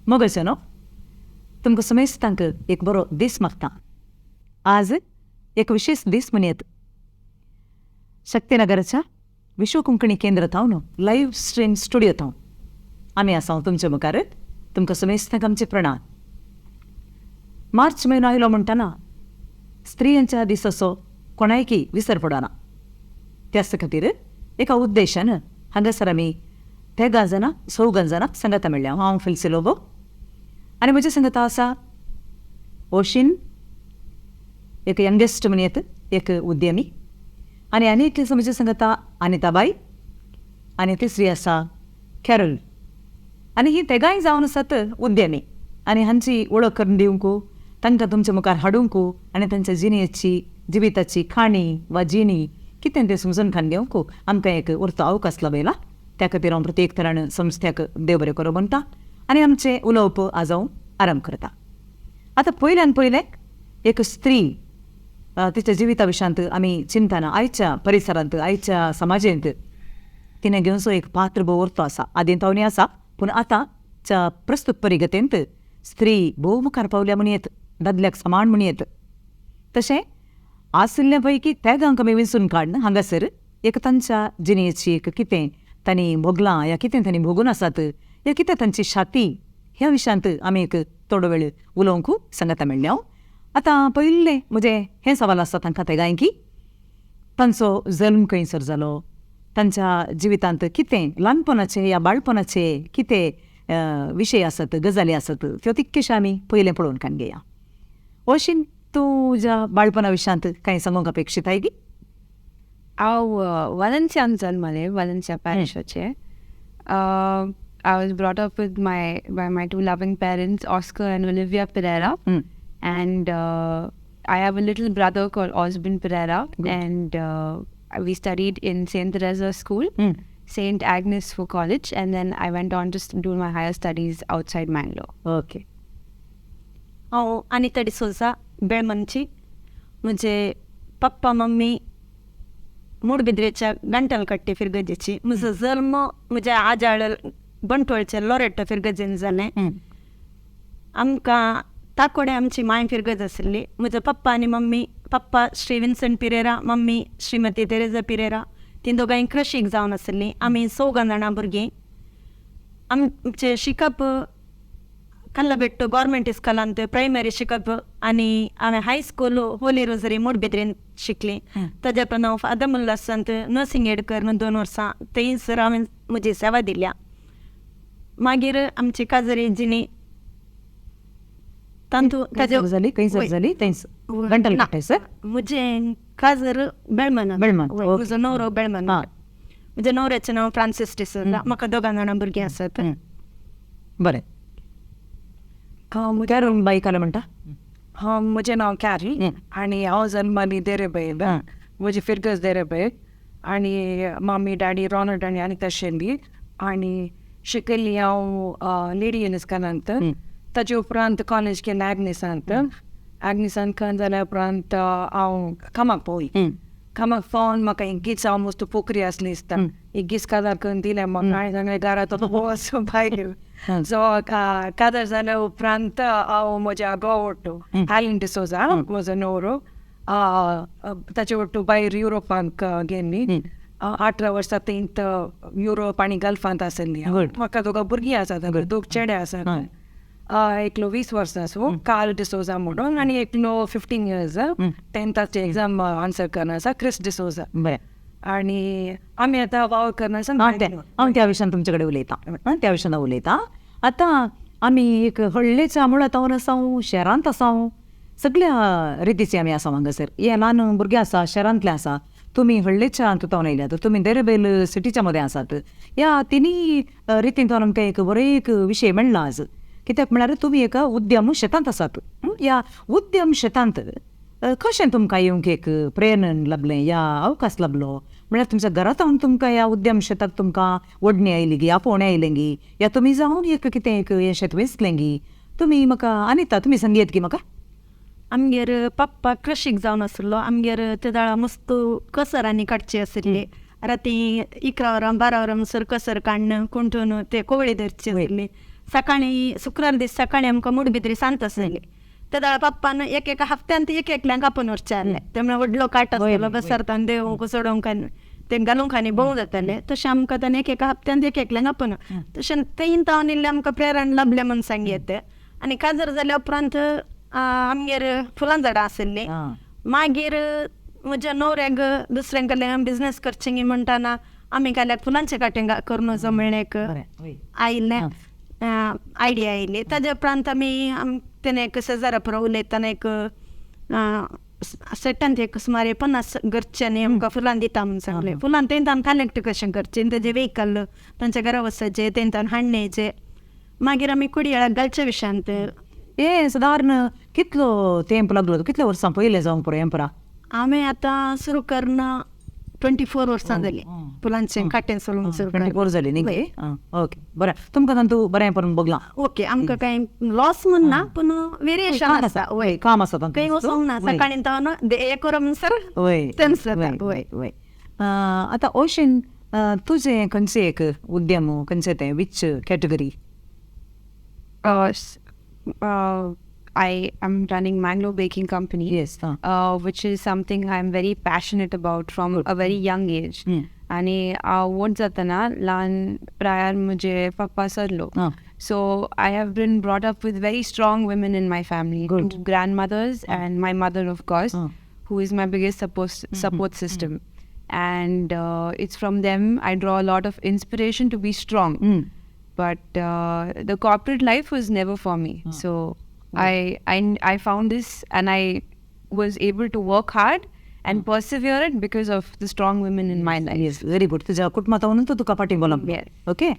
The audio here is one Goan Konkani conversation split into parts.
मोगाचें न्हू, तुमकां समेस्तांक एक बरो दीस मागता. आज एक विशेश दीस म्हणयत. शक्तीनगराच्या विश्व कोंकणी केंद्र थावन लायव्ह स्ट्रीम स्टुडियो थावन आमी आसा तुमच्या मुखार. तुमकां समेस्तांक आमचे प्रणाम. मार्च म्हयनो आयलो म्हणटना स्त्रियांच्या दिसाचो कोणायकी विसर पडना. त्याच खातीर एका उद्देशान हांगासर आमी तेगां जाणां चवगां जाणां सांगाता मेळ्ळ्या. हांव फिल्सी लोबो आनी म्हज्या सांगाता आसा ओशीन, एक यंगेस्ट म्हणयत, एक उद्यमी, आनी आनी एक आसा म्हज्या सांगाता अनिताबाई, आनी तिसरी आसा कॅरल. आनी ही तेगांय जावन आसात उद्यमी आनी हांची वळख करून दिवंक, तांकां तुमच्या मुखार हाडूंक आनी तांच्या जिणेची जिविताची काणी वा जिणी कितें तें समजून खान घेवंक आमकां एक उरतो अवकाश लाबयला. त्या खातीर हांव प्रत्येक तरान संस्थ्याक देव बरें करूं म्हणटा आनी आमचें उलोवप आज हांव आरंभ करता. आतां पयल्यान पयलें एक स्त्री तिच्या जिविता विशयांत आमी चिंतना आयच्या परिसरांत, आयच्या समाजेंत तिणें घेवचो एक पात्र भोव उरतो आसा. आदीं तावनी आसा, पूण आतांच्या प्रस्तूत परिगतेंत स्त्री भोव मुखार पावल्या म्हणयेत, दादल्याक समान म्हणयेत. तशें आशिल्ल्या पैकी तेगांक आमी विंचून काडून हांगासर एक तांच्या जिणेची एक कितें तांणी भोगलां या कितें तांणी भोगून आसात या कितें तांची छाती ह्या विशयांत आमी एक थोडो वेळ उलोवंक सांगाता मेळ्ळ्या. आतां पयलें म्हजें हें सवाल आसा तांकां तेगांय की तांचो जल्म खंयसर जालो, तांच्या जिवितांत कितें ल्हानपणाचे या बाळपणाचे कितें विशय आसत, गजाली आसत, त्यो तितकेशे आमी पयलें पळोवन कान घेया. ओशीन, तुज्या बाळपणा विशयांत कांय सांगूंक अपेक्षीत आहे की? हांव वालेन्सियान जल्मलें, Valencia पॅरिशाचे. I was brought up with my by my two loving parents, Oscar and Olivia Pereira. And I have a little brother called Osborne Pereira. Good. And we studied in St. Teresa's School, St. Agnes for college, and then I went on to do my higher studies outside Mangalore. Okay. हांव अनिता डिसोजा, बेळमनची. म्हजे पप्पा मम्मी मुडबिद्रेच्या गंटलकट्टे फिरगजेची. म्हजो जल्म म्हज्या आजाळ बंटवळच्या लोरेटो फिरगजेन जालें. आमकां ताकोडे आमची मांय फिरगज आशिल्ली. म्हजो पप्पा आनी मम्मी, पप्पा श्री विन्संट पिरेरा, मम्मी श्रीमती तेरेजा पिरेरा, ती दोगांय कृशीक जावन आशिल्लीं. आमी चवगां जाणां भुरगीं. आमचें शिकप कल्लबेट्टू गव्हर्मेंट इस्कॉलांत प्रायमरी शिकप आनी हांवें हायस्कूल होली रोजरी मुडबिद्रीन शिकली. ताज्या उपरांत हांव फादर मुल्लासांत नर्सिंग एड करून 2 वर्सां थंयसर हांवें म्हजी सेवा दिल्या. मागीर आमची काजरी जिणी तांतू ताजे जाली, खंयसर जाली? थंयच गंटलकट्टे सर? म्हजें काजर बेळमन. बेळमन. म्हजो न्हवरो बेळमन. म्हज्या न्हवऱ्याचें नांव फ्रांसीस डिसोजा. म्हाका दोगां जाणां भुरगीं आसात. बरें, कॅरल बाई काल म्हणटा. हांव, म्हजें नांव कॅरल आनी हांव जल्माली देरेबैल. म्हजी फिरगज देरेबैल आनी मम्मी डॅडी रॉनल्ड आनी अनिता शेल्ली आनी शिकयल्ली हांव लेडी इस्कॉलांत. ताजे उपरांत कॉलेज केलें आग्नेसांत. आग्नेसांत खंय जाल्या उपरांत हांव कामाक पावली. कामाक पावन म्हाका गीच हांव मस्त पोकरी आसली दिसता, एक गीस काजार करून दिलें म्हाका आनी सांगलें घरा तो वच भायर. सो काजार जाल्या उपरांत हांव म्हज्या घोव ओट्टू, आयलन डिसोजा म्हजो न्हवरो, ताचे ओट्टू भायर युरोपांत गेल्ली. 18 वर्सां थंय युरोप आनी गल्फांत आसली. म्हाका दोगां भुरगीं आसात, दोग चेडे आसात. एकलो 20 वर्सां कार्ल डिसोजा म्हणून आनी एकलो 15 इयर्स, टेंथाचे एग्जाम आन्सर करना आसा, क्रिस डिसोजा. आनी आमी आतां वावर करना आसा. हांव त्या विशयान तुमचे कडेन उलयतां, त्या विशयान हांव उलयतां. आतां आमी एक व्हडलेच्या मुळांत आसा, शहरांत आसा, सगळ्या रितीचे आमी आसा हांगासर. हे ल्हान भुरगे आसा, शहरांतले आसा, तुमी व्हडलेच्या हातूंत येयल्यात, तुमी देरेबैल सिटीच्या मदें आसात. ह्या तिनूय रितीन आमकां एक बरो एक विशय मेळ्ळा आज. कित्याक म्हळ्यार तुमी एका उद्यम शेतांत आसात. ह्या उद्यम शेतांत कशें तुमकां येवंक एक प्रेरणा लाबलें या अवकाश लाबलो? म्हळ्यार तुमच्या घरांत तुमकां ह्या उद्यम शेताक तुमकां ओडणी आयली गी, आपोवणें आयलें गी, या तुमी जावन एक कितें एक हें शेत वेंचलें गी? तुमी म्हाका, अनिता, तुमी सांगयत की म्हाका? आमगेर पप्पा कृशीक जावन आसलो. आमगेर ते दाळा मस्त कसरांनी काडची आशिल्ली. राती 11 वरां 12 वरां म्हणसर कसर काडून कुंटून ते कोवळी धरची आसली. सकाळी शुक्रार दीस सकाळी आमकां मुडबिद्री सांत आसली. तेदळा पप्पान एक एका हप्त्यांत एक एकल्यांक आपोवन व्हरचें आहलें. ते व्हडलो काट आसतलो बसरतान देवूंक चडोवंक आनी ते घालूंक आनी भोंव जाताले. तशें आमकां ताणें एक एका हप्त्यांत एक एकल्यांक आपोवन तशें थंय तावन इल्लें आमकां प्रेरण लाबलें म्हूण सांग येता. आनी काजार जाल्या उपरांत आमगेर फुलां झाडां आशिल्लीं. मागीर म्हज्या न्हवऱ्याक दुसऱ्यां कडल्यान बिजनेस करचें म्हणटाना आमी काल्याक फुलांचें काटें करून वचो म्हणलें एक आयिल्लें आयडिया आयली. ताज्या उपरांत आमी तेणें एक शेजारा पुरो उलयतना एक सेटांत एक सुमारे 50 घरच्यांनी आमकां फुलां दिता म्हूण सांगलें. फुलां तें आमी कलेक्ट कशें करचें, तेजें व्हेकल तांच्या घरा वचपाचें, तें हाडण्याचें. मागीर आमी कुडयाळाक घालच्या विशयांत हें सादारण कितलो तेंप लागलो, कितल्या वर्सां पयलें जावंक पुरो हें पुरा? आमी आतां सुरू करून 24 वर्सां जालीं फुलांचें काटें चलोवंक सुरू. 24 जालीं न्ही? ओके, बरें. तुमकां तातूंत बरें करून बगलां. ओके, आमकां कांय लॉस म्हूण ना, पूण वेरिएशन आसा. वय, काम आसा तातूंत. खंय वचोंक ना, सकाळीं तावन एक वर म्हणसर तेंच जाता. वय वय. आतां ओशन, तुजें खंयचें एक उद्यम, खंयचें तें, which category? I am running Mangalore Baking Company. Yes. Which is something I am very passionate about from a very young age. आनी हांव व्हड जातना ल्हान प्रायार म्हजे पप्पा सरलो. So I have been brought up with very strong women in my family. Good. 2 grandmothers and my mother, of course, who is my biggest support system. And it's from them I draw a lot of inspiration to be strong. But the corporate life was never for me. So I found this and I was able to work hard and persevere it because of the strong women in my life. Yes, very good. तुझ्या कुटुंबात तुका फाटीं बोलप. ओके.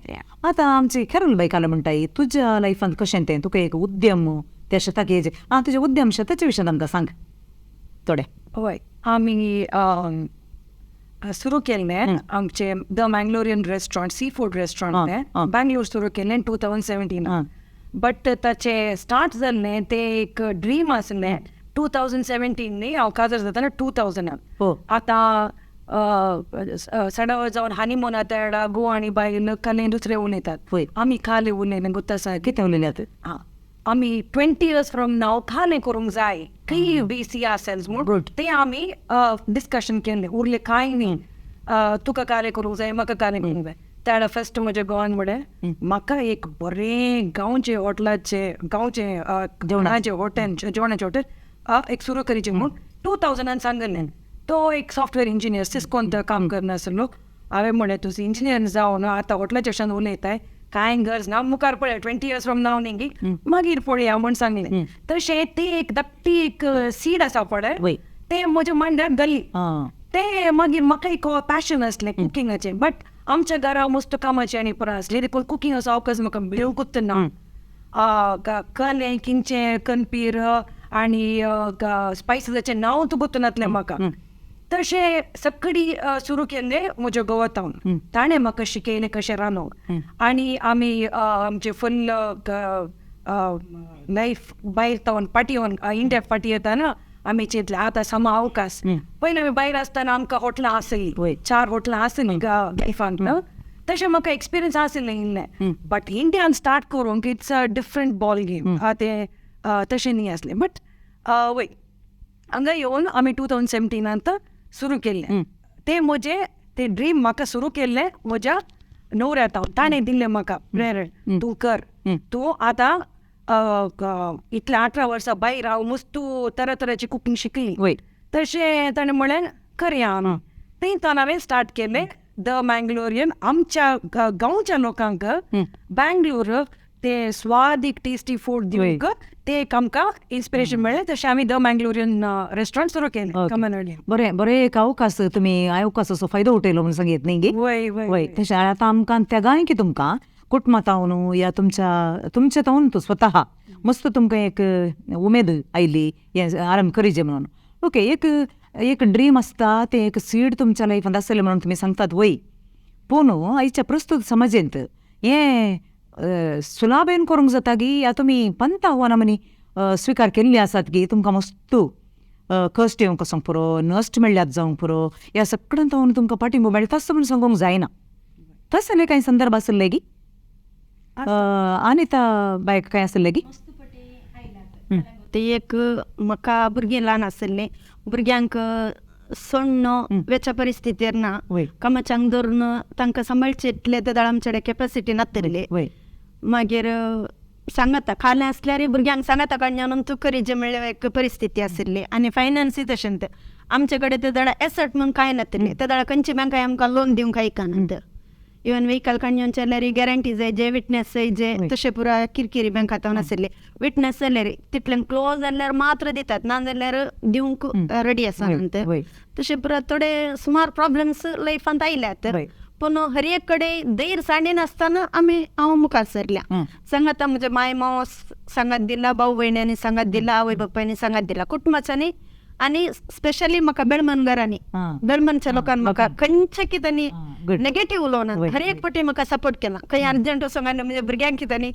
आतां आमची केरल बाई काल म्हणटाय, तुज्या लायफांत कशें तें, तुका एक उद्यम त्या शेताक येजे, आं तुज्या उद्यम शेताच्या विशयान आमकां सांग थोडें. हय, आमी सुरू केल्लें आमचें the Mangalorean restaurant, sea food restaurant तें बँगलोर सुरू केल्लें 2017. बट ताचें स्टार्ट जाल्लें तें एक ड्रीम आसलें 2017 न्ही, हांव काजार जाताना 2000. आतां सडावर जावन हनीमून आतां गोवा आनी बायल काले दुसरे उलयतात, आमी काले उलयलें गोत्ता आसा कितें उलयल्यात? आं, आमी 20 years from नाव कालें करूंक जाय, खंय बी सी आसेल्स म्हूण तें आमी डिस्कशन केल्लें. उरलें कांय न्ही, तुका कालें करूंक जाय, म्हाका कालें करूंक जाय. त्या फर्स्ट म्हज्या गोवान म्हणलें म्हाका एक बरें गांवचें हॉटेलाचें, गांवचें जेवणाचें हॉटेल, जेवणाचें हॉटेल एक सुरू करीचें म्हूण 2000 सांगलें. तो एक सॉफ्टवेअर इंजिनियर सिस्कोन काम करनासलो. हांवें म्हणलें तुजो इंजिनियर जावन आतां हॉटेलाच्या विशयान उलयताय, कांय गरज ना, मुखार पळय 20 years from नाव न्ही मागीर पळया म्हूण सांगलें. तशें ती एक धाकटी एक सीड आसा पळय, तें म्हज्या मांड्यार घाली. तें मागीर म्हाका एक पॅशन आसलें कुकिंगाचें. बट आमच्या घरा मस्त कामाचें आनी पुरो आसलें देखून कुकिंगाचो अवकाश म्हाका मेळूंकच ना. कलें किंचें कनपीर आनी स्पायसीसाचें नांव तूं गोत्तू नासलें म्हाका. तशें सगळी सुरू केल्लें म्हज्या गोवातावन. ताणें म्हाका शिकयलें कशें रांदूंक. आनी आमी आमचें फुल्ल लायफ भायर तावन फाटीं येवन इंडियाक फाटीं येताना आमी चिंतलें आतां समा अवकाश. पयलीं आमी भायर आसतना आमकां हॉटेलां आसलीं, 4 हॉटेलां आसलीं लायफांत. तशें म्हाका एक्सपिरियन्स आसलें इल्लें. बट इंडियान स्टार्ट करूंक it's a different ball game, तें तशें न्ही आसलें. बट वय हांगा येवन आमी 2017 सुरू केल्लें. तें म्हजें तें ड्रीम म्हाका सुरू केल्लें म्हज्या न्हवऱ्या तावन. ताणें दिल्लें म्हाका प्रेरण, तूं कर, तूं आतां इतलें 18 वर्सां भायर हांव मस्तू तरातराची कुकींग शिकली. तशें ताणें म्हणलें करया आमी. थंय तावन हांवें स्टार्ट केलें the Mangalorean. आमच्या गांवच्या लोकांक बँगलोर ते स्वादीक टेस्टी फूड दिवंक ते एक आमकां इन्स्पिरेशन मेळ्ळें. तशें आमी the Mangalorean restaurant सुरू केलें कमनवाडीन. बरें, बरें एक अवकाश तुमी अवकाशाचो फायदो उठयलो म्हूण सांगीत न्ही गे? वय वय. तशें आतां आमकां तेगांय की तुमकां कुटुंबांत या तुमच्या तुमच्या तावन तूं स्वतः मस्त तुमकां एक उमेद आयली हें आरंभ करीजे म्हणून. ओके, एक एक ड्रीम आसता, तें एक सीड तुमच्या लायफांत आसलें म्हणून तुमी सांगतात वय. पूण आयच्या प्रस्तूत समाजेंत हें सुलाबेन करूंक जाता गी या तुमी पंथ आव्हानां म्हणी स्विकार केल्ली आसात गी तुमकां मस्तू कश्ट येवंक वचोंक पुरो, नश्ट मेळ्ळ्यात जावंक पुरो, ह्या सगळ्यान तावन तुमकां पाठिंबो मेळटा तसो म्हूण सांगूंक जायना. तसले कांय संदर्भ आसले गी? अनिता बायक कांय आसलें की? ते एक म्हाका भुरगीं ल्हान आशिल्लीं, भुरग्यांक सोडणो वेच्या परिस्थितीर ना, कामाच्यांक धरून तांकां सांबाळचे इतले ते आमचे कडेन कॅपॅसिटी नातिल्ली. मागीर सांगाता खालें आसल्यार भुरग्यांक सांगाता काडून तूं करीजे म्हणल्यार एक परिस्थिती आशिल्ली. आनी फायनान्सूय तशें तें आमचे कडेन ते दडा एसट म्हणून कांय नातिल्लें. ते दडा खंयची बँकाय आमकां लोन दिवंक आयकनात. इवन व्हेकल काडून जाल्यार गॅरंटी जाय, जे विटनेस जाय, जे तशें पुरा किरकिरी बँकांत आशिल्ली. विटनेस जाल्यार तितलें क्लोज जाल्यार मात्र दितात, ना जाल्यार दिवंक रेडी आसा. तशें पुरा थोडे सुमार प्रॉब्लम्स लायफांत आयल्यात, पूण हर एक कडेन धैर्य सांडिनासतना आमी हांव मुखार सरल्या. सांगाता म्हजे माय माव सांगात दिला, भाव भयण्यांनी सांगात दिला, आवय बापायनी सांगात दिला, कुटुंबाच्यांनी, आनी स्पेशली म्हाका बेळमन घरांनी, बेळमनच्या लोकांनी म्हाका खंयच्या कितें नेगेटीव उलोवना, हर एक पटी म्हाका सपोर्ट केला. खंय अर्जंट वचोंक आनी म्हज्या भुरग्यांक कितें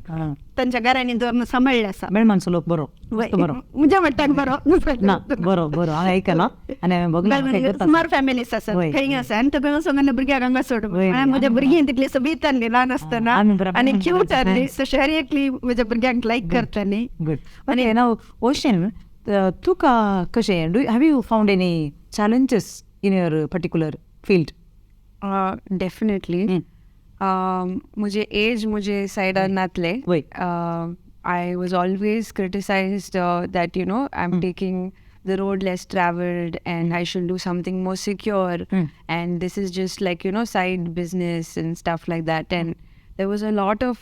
तांच्या घरांनी दवरून सांबाळ्ळें आसा. बेळमानचो लोक बरो, बरो म्हज्या म्हणटाक बरो ना, बरो बरो हांवें आयकलां आनी हांवें बगलां. सुमार फॅमिलीज आसात खंय आसा आनी थंय वचोंक आनी भुरग्यांक हांगा सोड. म्हज्या भुरगीं तितली सोबीत आहली ल्हान आसतना आनी क्यूट आहली, तशें हर एकली म्हज्या भुरग्यांक लायक करताली. गुड. आनी नाव ओशन, तुका कशें, do have you found any challenges in your particular field? Definitely. मुझे एज मुझे side नातले. I was always criticised that you know I am taking the road less travelled and I should do something more secure and this is just like you know side business and stuff like that. And there was a lot of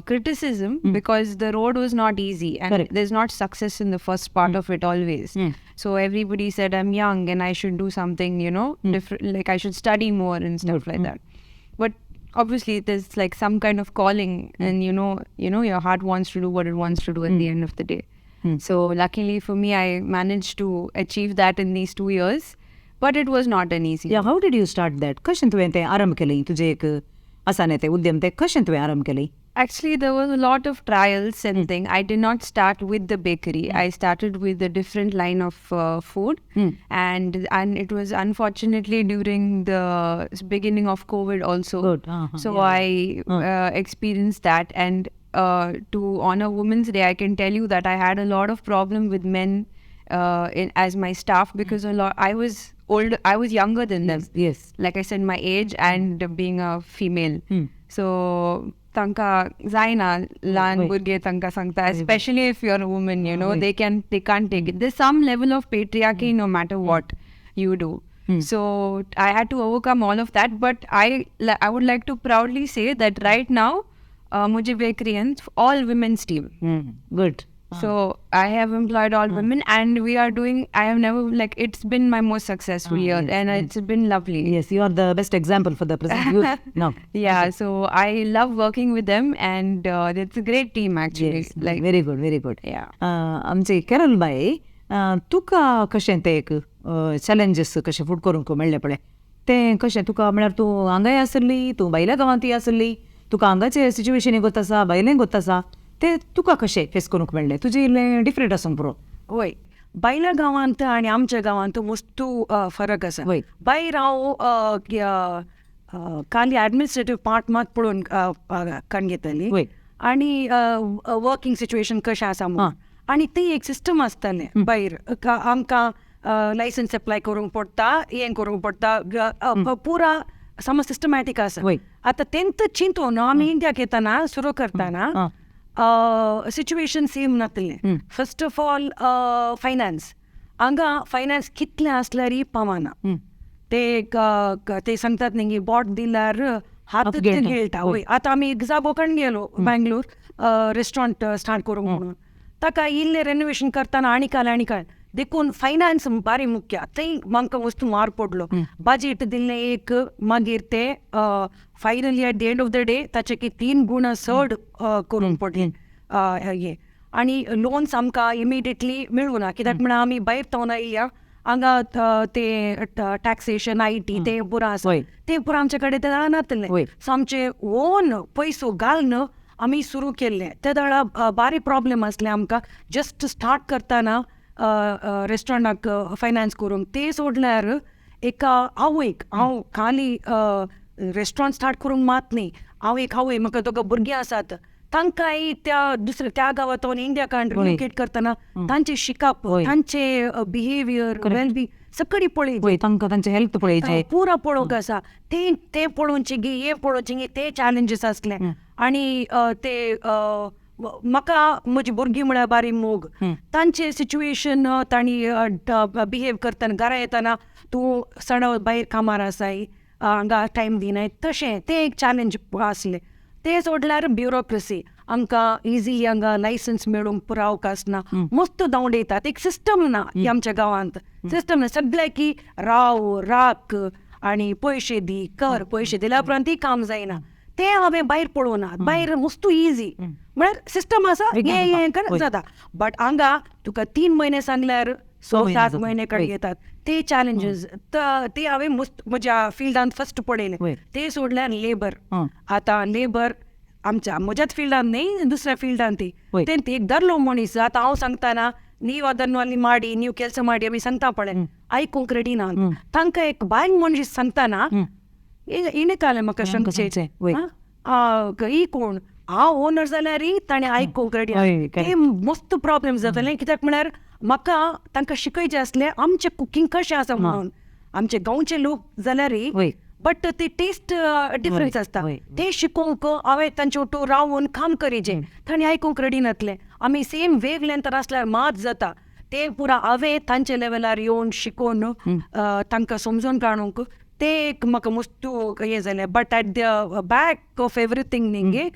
criticism because the road was not easy and Correct. There's not success in the first part of it always. So everybody said I'm young and I should do something, you know, different, like I should study more and stuff like that. But obviously there's like some kind of calling and you know your heart wants to do what it wants to do at the end of the day. So luckily for me, I managed to achieve that in these 2 years, but it was not an easy. Yeah, how did you start that? कशें तुवें तें आरंभ केलें तुजें एक आसा ते उद्यम ते कशें तुवें आरंभ केलें? Actually, there was a lot of trials and thing. I did not start with the bakery. I started with a different line of food, and it was unfortunately during the beginning of COVID also. Good. So yeah. I experienced that, and to honor Women's Day, I can tell you that I had a lot of problem with men as my staff because a lot I was old, I was younger than them. Yes. Like I said, my age and being a female. So tanka zaina laan burge tanka sangta, especially if you're a woman, you know, they can't take it. There's some level of patriarchy no matter what you do. So I had to overcome all of that, but I would like to proudly say that right now Mujhe Bakery and all women's team. Good. So I have employed all women, and we are doing, I have never, like, it's been my most successful year, yes, and yes. It's been lovely. Yes, you are the best example for the present youth now. Yeah, so I love working with them, and it's a great team actually. Yes, like, very good, very good. Yeah. आमचे केरल बाय, तुका कशें ते एक चॅलेंजीस कशें फुड करूंक मेळ्ळें पळय, तें कशें तुका म्हळ्यार तूं हांगाय आसली, तूं भायल्या गांवांतूय आसली, तुका हांगाचे सिच्युएशनूय गोत आसा, भायलें गोत आसा, ते तुका कशें फेस करूंक मेळ्ळें? तुजें इल्लें डिफरंट आसूंक पुरो. वय, भायल्या गांवांत आनी आमच्या गांवांत मस्तू फरक आसा. भायर हांव खाली एडमिनिस्ट्रेटीव पार्ट मात पळोवन काडून घेताली आनी वर्किंग सिच्युएशन कशें आसा म्हणून, आनी ती एक सिस्टम आसतालें भायर. आमकां लायसन्स एप्लाय करूंक पडटा, हें करूंक पडटा, पुरा सम सिस्टमॅटीक आसा. आतां तेंत चिंतून आमी इंडियाक येतना सुरू करतना सिच्युएशन सेम नातलें. फर्स्ट ऑफ ऑल फायनान्स, हांगा फायनान्स कितलें आसल्यारय पावना. ते सांगतात न्ही, बोट दिल्यार हात खेळटा. वय, आतां आमी एक जागो कण गेलो बेंगलोर रेस्टॉरंट स्टार्ट करूंक म्हणून, ताका इल्लें रेनोवेशन करतना आनी काल आनी काल, देखून फायनान्स बारी मुख्य. थंय म्हाका वस्तू मार पडलो. बजेट दिल्लें एक, मागीर ते finally at the end of the day ताचे की 3 गुणा चड करूंक पडलें हें. आनी लोन्स आमकां इमिडिएटली मेळूना, कित्याक म्हळ्यार आमी भायर थावन आयल्या, हांगा ते टॅक्सेशन I T ते पुरा आसा, ते पुरा आमचे कडेन ते वेळार नातलें. सो आमचे ओन पयसो घालून आमी सुरू केल्लें. ते वेळार बारी प्रॉब्लेम आसलें आमकां जस्ट स्टार्ट करतना रेस्टॉरंटाक फायनान्स करूंक. ते सोडल्यार एका आवयक, हांव खाली रेस्टॉरंट स्टार्ट करूंक मात न्ही, हांव एक आवय, म्हाका दोगां भुरगीं आसात, तांकांय त्या दुसऱ्या त्या गांवांत इंडिया कांड रिलोकेट करतना तांचे शिकप, तांचे बिहेवियर, वेलबींग सगळी पळय, तांकां तांचे हेल्थ पळयचे, पुरा पळोवंक आसा, ते ते पळोवचें गी हें पळोवचें गी, ते चॅलेंजीस आसले. आनी ते म्हाका म्हजी भुरगीं म्हळ्यार बारी मोग, तांचे सिच्युएशन तांणी बिहेव करतना घरा येतना तूं सणा भायर कामार आसाय, हांगा टायम दिनाय, तशें तें एक चॅलेंज आसलें. तें सोडल्यार ब्युरोक्रेसी, आमकां इजिली हांगा लायसन्स मेळूंक पुरावक आसना, मस्त धांवडयतात, एक सिस्टम ना आमच्या गांवांत, सिस्टम ना, सगळें की राव राख आनी पयशे दी कर, पयशे दिल्या उपरांतय काम जायना, तें हांवें भायर पळोवना, भायर मस्तू इजी म्हळ्यार सिस्टम आसा, हें हें कर जाता, बट हांगा तुका 3 म्हयने सांगल्यार 6-7 म्हयने कडेन येतात, ते चॅलेंजीस ते हांवें मस्त म्हज्या फिल्डांत फस्ट पळयलें. ते सोडल्यार लेबर, आतां लेबर आमच्या म्हज्याच फिल्डांत न्ही दुसऱ्या फिल्डांत ती ते एक धरलो मनीस, आतां हांव सांगतना ನೀವು ಅದನ್ನು ಅಲ್ಲಿ ಮಾಡಿ ನೀವು ಕೆಲಸ ಮಾಡಿ आमी सांगता पळय, आयकूंक रेडी ना, तांकां एक बायल मनीस सांगतना हिणें कालें म्हाका सांगचें ही कोण हांव ओनर जाल्यार ताणें आयकूंक रेडी, ते मस्त प्रॉब्लेम जाताले. कित्याक म्हळ्यार म्हाका तांकां शिकयचें आसलें आमचें कुकींग कशें आसा म्हणून, आमचे गांवचे लोक जाल्यार बट ते टेस्ट डिफरन्स आसता, ते शिकोवंक हांवें तांचे ओटू रावून काम करीचें, तांणी आयकूंक रेडी नासलें. आमी सेम वेव लेंथार आसल्यार मात जाता, ते पुरा हांवें तांचे लेवलार येवन शिकोवन तांकां समजून काडूंक ते एक म्हाका मस्तू हें जालें. But at the back of everything न्ही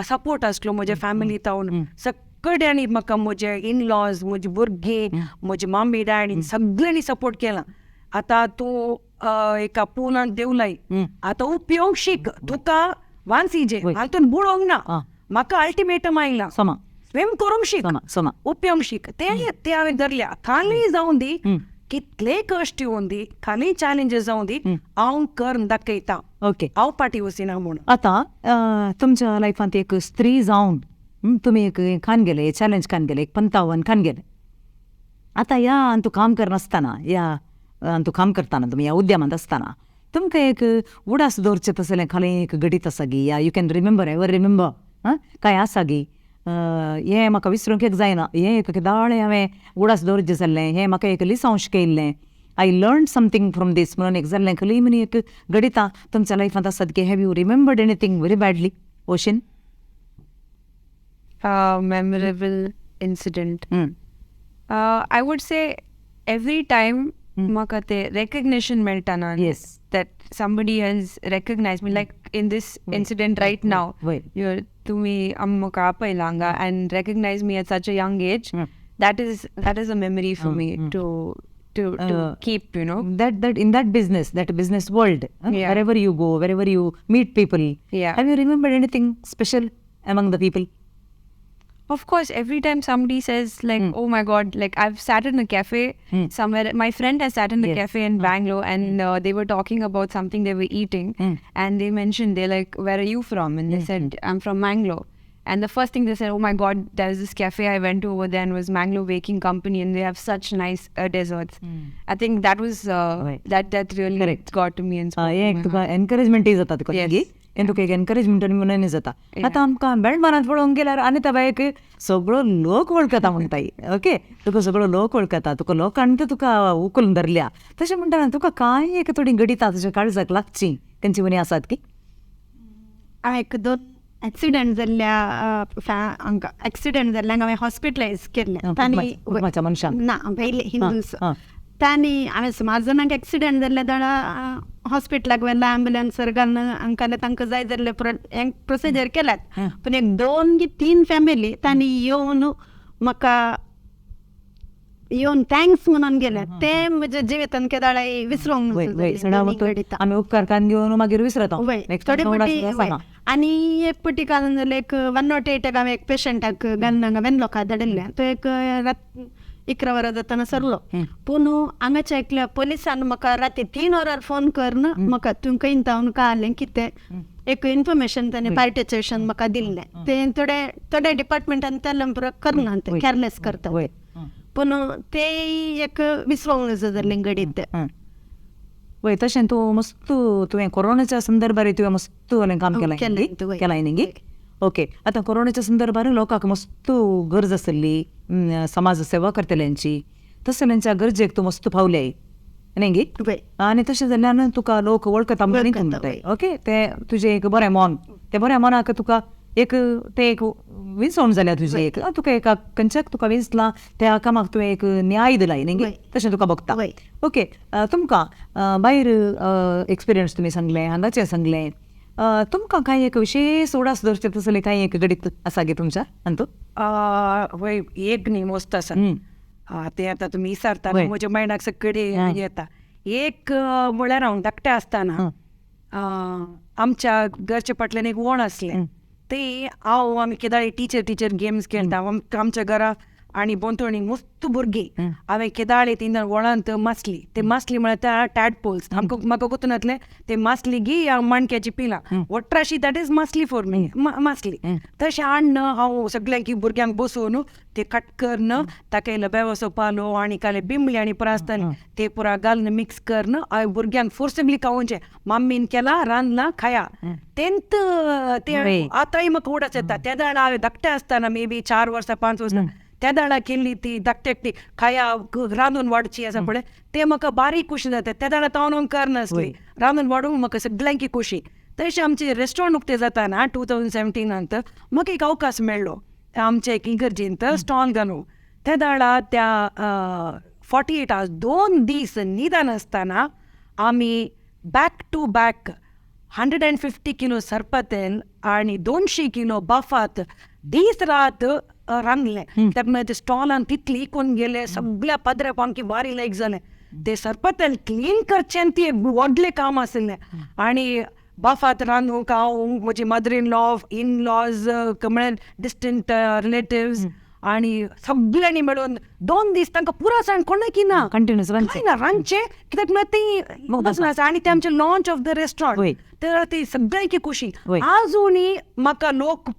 सपोर्ट आसलो म्हज्या फॅमिली तावन, सगळ्यांनी म्हाका, म्हजे इन लॉज, म्हजी भुरगीं, म्हजी मम्मी डॅडी सगळ्यांनी सपोर्ट केला. आतां तूं एका पुलांत देंवलाय, आतां उपयोग शीक, तुका वांसीजे हातून बुडोवंक ना, म्हाका अल्टिमेटम आयला स्विम करूंक शीक, उपयोग शीक, ते ते हांवें धरल्या. खाली जावं दी, कितले कश्ट येवन दी, खाली चॅलेंजीस जावं दी, हांव करून दाखयता, ओके, हांव फाटीं वचना म्हूण. आतां तुमच्या लायफांत एक स्त्री जावन तुमी एक खान गेले, चॅलेंज खान गेले, एक पंतावन खान गेले, आतां ह्या तूं काम करनासतना, ह्या तूं काम करतना, तुमी ह्या उद्यमांत आसतना तुमकां एक उडास दवरचें तसलें खाली एक घडीत आसा गी, या you can remember ever remember कांय आसा गी, हें म्हाका विसरूंक एक जायना, हें एक दाळे हांवें उडास दवरचें जाल्लें, हें म्हाका एक लिसांव शिकयल्लें, I learn something from this म्हणून एक जाल्लें खली म्हणी एक घडिता तुमच्या लायफांत आसात की? Have you remembered anything very badly ocean? Memorable incident I would say every time म्हाका ते recognition मेळटा ना, yes, that somebody has recognized me, like in this incident right now, you're tumi म्हाका आपयला हांगा and recognize me at such a young age, that is a memory for me to keep, you know, that in that business, that business world, wherever you go, wherever you meet people, have you remembered anything special among the people? Of course, every time somebody says like, oh my God, like I've sat in a cafe somewhere, my friend has sat in a cafe in Bangalore and they were talking about something they were eating and they mentioned, they're like, where are you from? And they said, I'm from Mangalore. And the first thing they said, oh my God, there's this cafe I went to over there and it was Mangalore Baking Company and they have such nice desserts. I think that was, that really got to me. And encouragement is जाता. Yes. तुका एक एनकरेजमेंट म्हणून जाता. आतां आमकां बेळमानांत पळोवंक गेल्यार आनी त्या बायक सगळो लोक वळखता म्हणटाय, ओके, तुका सगळो लोक वळखता, तुका लोकांनी तुका उखलून धरल्या, तशें म्हणटा तुका कांय एक थोडी घडिता तुज्या काळजाक लागची तेंची म्हणी आसात की? हांवें एक 2 एक्सिडंट जाल्ल्या हांगा एक्सिडंट जाल्ल्यांक हांवें हॉस्पिटलायज केल्लें. मनशान ना पयलीं हिंदूस तांणी हांवें सुमार जाणांक एक्सिडंट जाल्ले दोळा हॉस्पिटलाक व्हेला, एम्बुलन्सर घालून हांकां तांकां जाय जाल्ले प्रोसिजर केल्यात, पूण एक 2 की 3 फॅमिली तांणी येवन म्हाका येवन thanks म्हणून गेले, ते म्हज्या जिवितान केदाळाय विसरूंक आमी उपकार कान घेवन मागीर विसरता थोडे फावटी. आनी एक पटी घालून जाल्यार एक 108 हांवें एक पेशंटाक घालून हांगा वेनलोका धाडिल्लें, तो एक रात 11 वरां जातना सरलो, पूण हांगाच्या एकल्या पोलिसान म्हाका राती 3 वरार फोन करून म्हाका तूं खंय तावन कळ्ळें कितें एक इन्फॉर्मेशन ताणें पार्टेच्या विशयान म्हाका दिल्लें. तें थोडे थोडे डिपार्टमेंटान तें करना, तें कॅरलेस करता, पूण ते एक विसरूंक जाल्लें घडीत. वय तशें तूं मस्त तुवें कोरोनाच्या संदर्भार तुवें मस्त काम केलां केलां न्ही? ओके, आतां कोरोनाच्या संदर्भार लोकांक मस्त गरज आसली समाज सेवा करतल्यांची, तसल्यांच्या गरजेक तूं मस्त पावले न्ही गी? आनी तशें जाल्ल्यान तुका लोक वळखता म्हणटाय. ओके, तें तुजें एक बरें मन, तें बऱ्या मनाक तुका एक तें एक विंचवण जाल्या तुजी, एक तुका एका खंयच्याक तुका विंचलां त्या कामाक तुवें एक न्याय दिलाय न्ही गी, तशें तुका भोगता. ओके, तुमकां भायर एक्सपिरियन्स तुमी सांगलें, हांगाचें सांगलें, तुमकां कांय एक विशेश उडास दवरचें तसलें कांय एक घडीत आसा गे तुमच्या अंतू? वय, एक न्ही मस्त आसा तें आतां तुमी विचारता म्हज्या मायंडाक सगळे येता. एक म्हळ्यार हांव धाकटें आसतना आमच्या घरच्या फाटल्यान एक वण आसलें, ते हांव आमी केदाळी टिचर टिचर गेम्स खेळटा आमच्या घरा आनी भोंवतणी मस्त भुरगीं. हांवें केदाळी ती वळांत मासली, ते मासली म्हळ्यार टॅडपोल्स, आमकां म्हाका गोतून जातलें ते मासली गी माणक्याची पिलां वट्राशी, that is मासली फॉर मी, मासली. तशें हाडन हांव सगळ्यांक भुरग्यांक बसोवन ते कट करन ताका इल्लो बेवसो पालो आनी काले बिंबली आनी पुरा आसताली ते पुरा घालून मिक्स करन हांवें भुरग्यांक फोर्सिबली खावोवचें, मम्मीन केलां रांदलां खाया. तेंत ते आतांय म्हाका उडास येता. त्या वेळार हांवें धाकटें आसतना मे बी 4 वर्सां 5 वर्सां त्या दाळा केल्ली ती धाकटी धाकटी खाया रांदून वाडची आसा पळय, ते म्हाका बारीक खुशी जाता. त्या दाळा हांव करनासली, रांदून वाडूंक म्हाका सगळ्यांकी खुशी. तशें आमचें रेस्टॉरंट उक्तें जाताना 2017 म्हाका एक अवकाश मेळ्ळो आमच्या एक इगर्जेंत स्टॉल घालूंक. त्या दाळा त्या 48 आवर्स 2 दीस निदान आसतना आमी बॅक टू बॅक 150 किलो सरपतेल आनी 200 किलो बाफात दीस रात रांदलें. ताका ते स्टॉलान तितली इकून गेले, सगळ्या पदऱ्या पांकी बारी लायक जालें. ते सरपतेल क्लीन करचें ती एक व्हडलें काम आशिल्लें. आनी बाफात रांदूंक हांव, म्हजी mother in law, in laws, म्हळ्यार डिस्टंट रिलेटिव्स आनी सगळ्यांनी मेळून 2 दीस तांकां पुरो सांग कोणाकी ना कंटिन्यूस रांदचें ना, रांदचें कित्याक म्हळ्यार ती आनी ते आमचें लॉन्च ऑफ the restaurant, तर ती सगळ्यांची खुशी. आजुनूय म्हाका लोक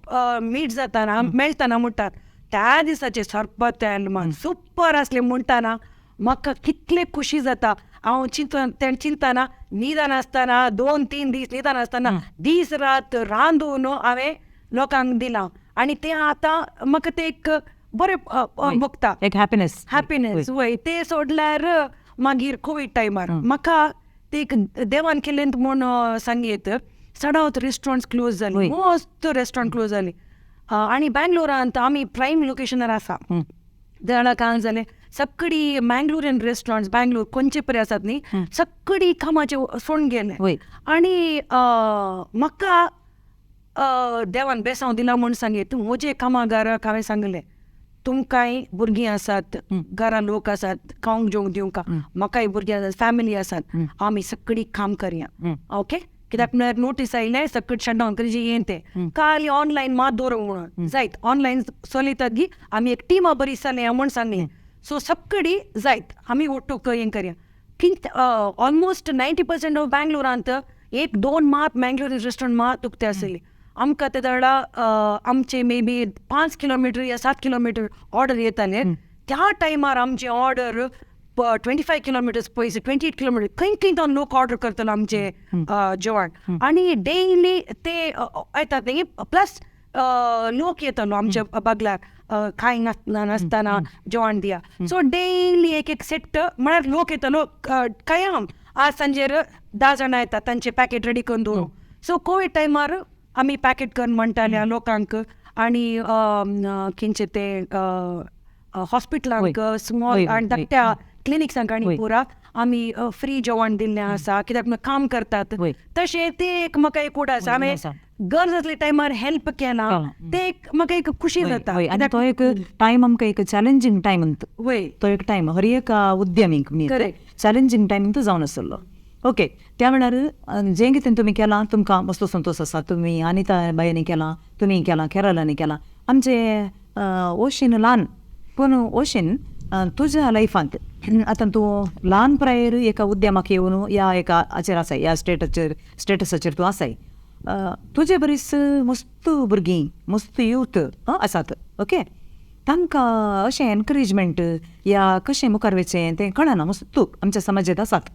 मीट जाताना मेळटाना म्हणटात त्या दिसाचे सरपतेल मान सुपर आसलें म्हणटाना म्हाका कितले खुशी जाता. हांव चिंतन चिंतना निदान आसतना 2-3 दीस निदान आसतना दीस रात रांदून हांवें लोकांक दिलां आनी तें आतां म्हाका तें एक बरें भोगता, एक हॅपिनेस. हॅपिनेस वय. तें सोडल्यार मागीर कोवीड टायमार म्हाका ते एक देवान केलें म्हूण सांगयत, सडावत रेस्टॉरंट्स क्लोज जाली, मस्त रेस्टॉरंट क्लोज जाली. आनी बँगलोरांत आमी प्रायम लोकेशनार आसा, जाणा काय जालें सगळी मँगलोरियन रेस्टॉरंट्स बँगलोर खंयचे परी आसात न्ही सगळी कामाचे सोडून गेले. आनी म्हाका देवान बेसांव दिला म्हूण सांगीत म्हजे कामागाराक हांवें सांगलें तुमकांय भुरगीं आसात, घरा लोक आसात, खावंक जेवंक दिवंक, म्हाकाय भुरगीं आसात, फॅमिली आसात, आमी सगळी काम करया. ओके, कित्याक म्हळ्यार नोटीस आयलें सगळें शटडावन करचें हें तें काल ऑनलायन मात दवरूंक म्हणून जायत ऑनलायन चलयतात गी आमी एक टिमा बरी चलया म्हूण सांगलें. सो सगळी जायत आमी ओटूक हें करया. कित ऑलमोस्ट 90% ऑफ बँगलोरांत 1-2 मात मँगलोर रेस्टॉरंट मात उक्ते आसली. आमकां ते दाडा आमचे मे बी 5 किलोमिटर या 7 किलोमिटर ऑर्डर येताले. त्या टायमार आमचे ऑर्डर 25 किलोमिटर्स पयस, 28 किलोमिटर खंय खंय तो लोक ऑर्डर करतलो आमचे जेवण. आनी डेली ते येतात न्ही, प्लस लोक येतलो आमच्या बगल्यार कांय नासतना जेवण दिया. सो डेली एक एक सेट म्हळ्यार लोक येतलो कायम आज सांजेर 10 जाणां येतात तांचे पॅकेट रेडी करून दवरूं. सो कोवीड टायमार आमी पॅकेट करून म्हणटाले लोकांक आनी खंयचे ते हॉस्पिटलांक स्मॉल आनी धाकट्या क्लिनिक्सांक आनी पुरा आमी फ्री जेवण दिल्लें आसा कित्याक काम करतात. तशें तें एक म्हाका एक उड आसा, हांवें गरज आसले टायमार हेल्प केला, तें एक म्हाका एक खुशी जाता. आनी तो एक टायम आमकां एक चॅलेंजींग टायम, वय तो एक टायम हर एक उद्यमीक चॅलेंजींग टायम तो जावन आसलो. ओके, त्या वेळार जें कितें तुमी केलां तुमकां मस्तो संतोश आसा, तुमी अनिता बायांनी केलां, तुमी केलां, केरलांनी केलां. आमचे ओशीन ल्हान पूण ओशीन तुज्या लायफांत आतां तूं ल्हान प्रायेर एका उद्यमाक येवन ह्या एका हाचेर आसाय, ह्या स्टेटाचेर स्टेटसाचेर तूं आसाय, तुजे बरीच मस्त भुरगीं मस्त यूथ आसात. ओके, तांकां अशें एनकरेजमेंट या कशें मुखार वचचें तें कळना, मस्त आमच्या समाजांत आसात.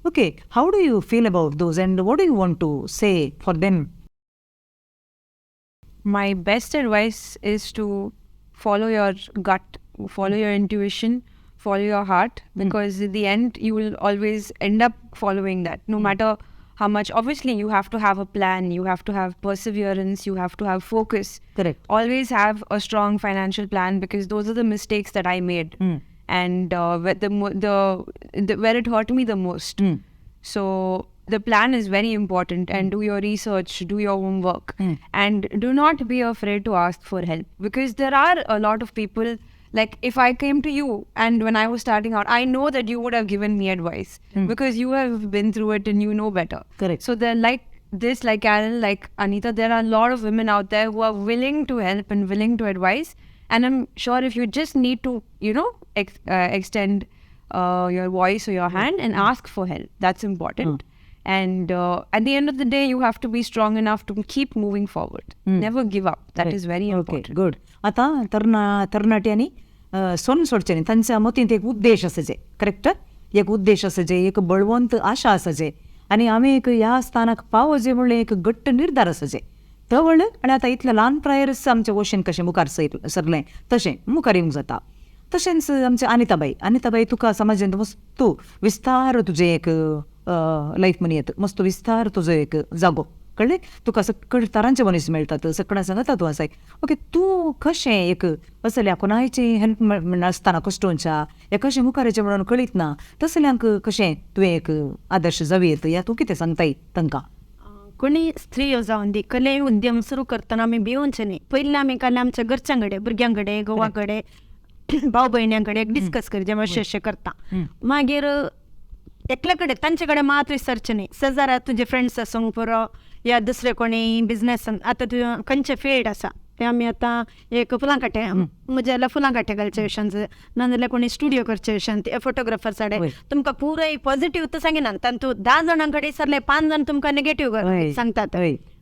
Okay, how do you feel about those and what do you want to say for them? My best advice is to follow your gut, follow your intuition, follow your heart, because in the end you will always end up following that, no matter how much. Obviously you have to have a plan, you have to have perseverance, you have to have focus. Correct. Always have a strong financial plan, because those are the mistakes that I made. And where it hurt me the most. So the plan is very important, and do your research, do your homework, and do not be afraid to ask for help, because there are a lot of people. Like if I came to you and when I was starting out, I know that you would have given me advice because you have been through it and you know better. Correct. So they're like this, like Carol, like Anita, there are a lot of women out there who are willing to help and willing to advise. And I'm sure if you just need to, you know, extend your voice or your hand and ask for help, that's important. And at the end of the day, you have to be strong enough to keep moving forward. Never give up. That is very important. Okay, good. आता तरणाट्यांनी सोन सोडचें न्ही, तांच्या मतींत एक उद्देश आसाचे, करेक्ट? एक उद्देश आसाचे, एक बळवंत आशा आसाचे, आनी आमी एक ह्या स्थानाक पावोजे म्हणलें एक घट्ट निर्धार आसाचे तवळ. आनी आतां इतल्या ल्हान प्रायरच आमचें वशेन कशें मुखार सरलें तशें मुखार येवंक जाता. तशेंच आमचें अनिताबाई, अनिताबाई तुका समाजांत मस्त विस्तार तुजें एक लायफ म्हणयेत, मस्त विस्तार तुजो एक जागो, कळ्ळें? तुका सगळे तरांचे मनीस मेळटात, सगळ्यां सांगता तूं आसाय. ओके, तूं कशें एक असल्या कोणायचें हेल्प नासतना कश्टोंच्या या कशें मुखार येचें म्हणून कळीत ना, तसल्यांक कशें तुवें एक आदर्श जावं या तूं कितें सांगताय तांकां? कोणी स्त्रीयो जावन दी कले उद्यम सुरू करतना आमी भिवचे न्ही. पयलीं आमी काल आमच्या घरच्यां कडेन, भुरग्यां कडेन, घोवा कडेन, भाव भयण्यां कडेन डिस्कस करचें, अशें अशें करता. मागीर एकल्या कडेन तांचे कडेन मात विसरचें न्ही. शेजारा तुजे फ्रेंड्स आसूंक पुरो या दुसरे कोणी बिजनेस, आतां तुवें खंयचें फिल्ड आसा तें आमी आतां एक फुलां काटे, म्हजें जाल्यार फुलां काटे घालचे विशयान, नाजाल्यार कोणी स्टुडियो करचे विशयान, फोटोग्राफर साडे तुमकां पुराय पॉझिटीव तर सांगिना, तातूंत 10 जाणां कडेन विसरले 5 जाण तुमकां नेगेटीव सांगतात.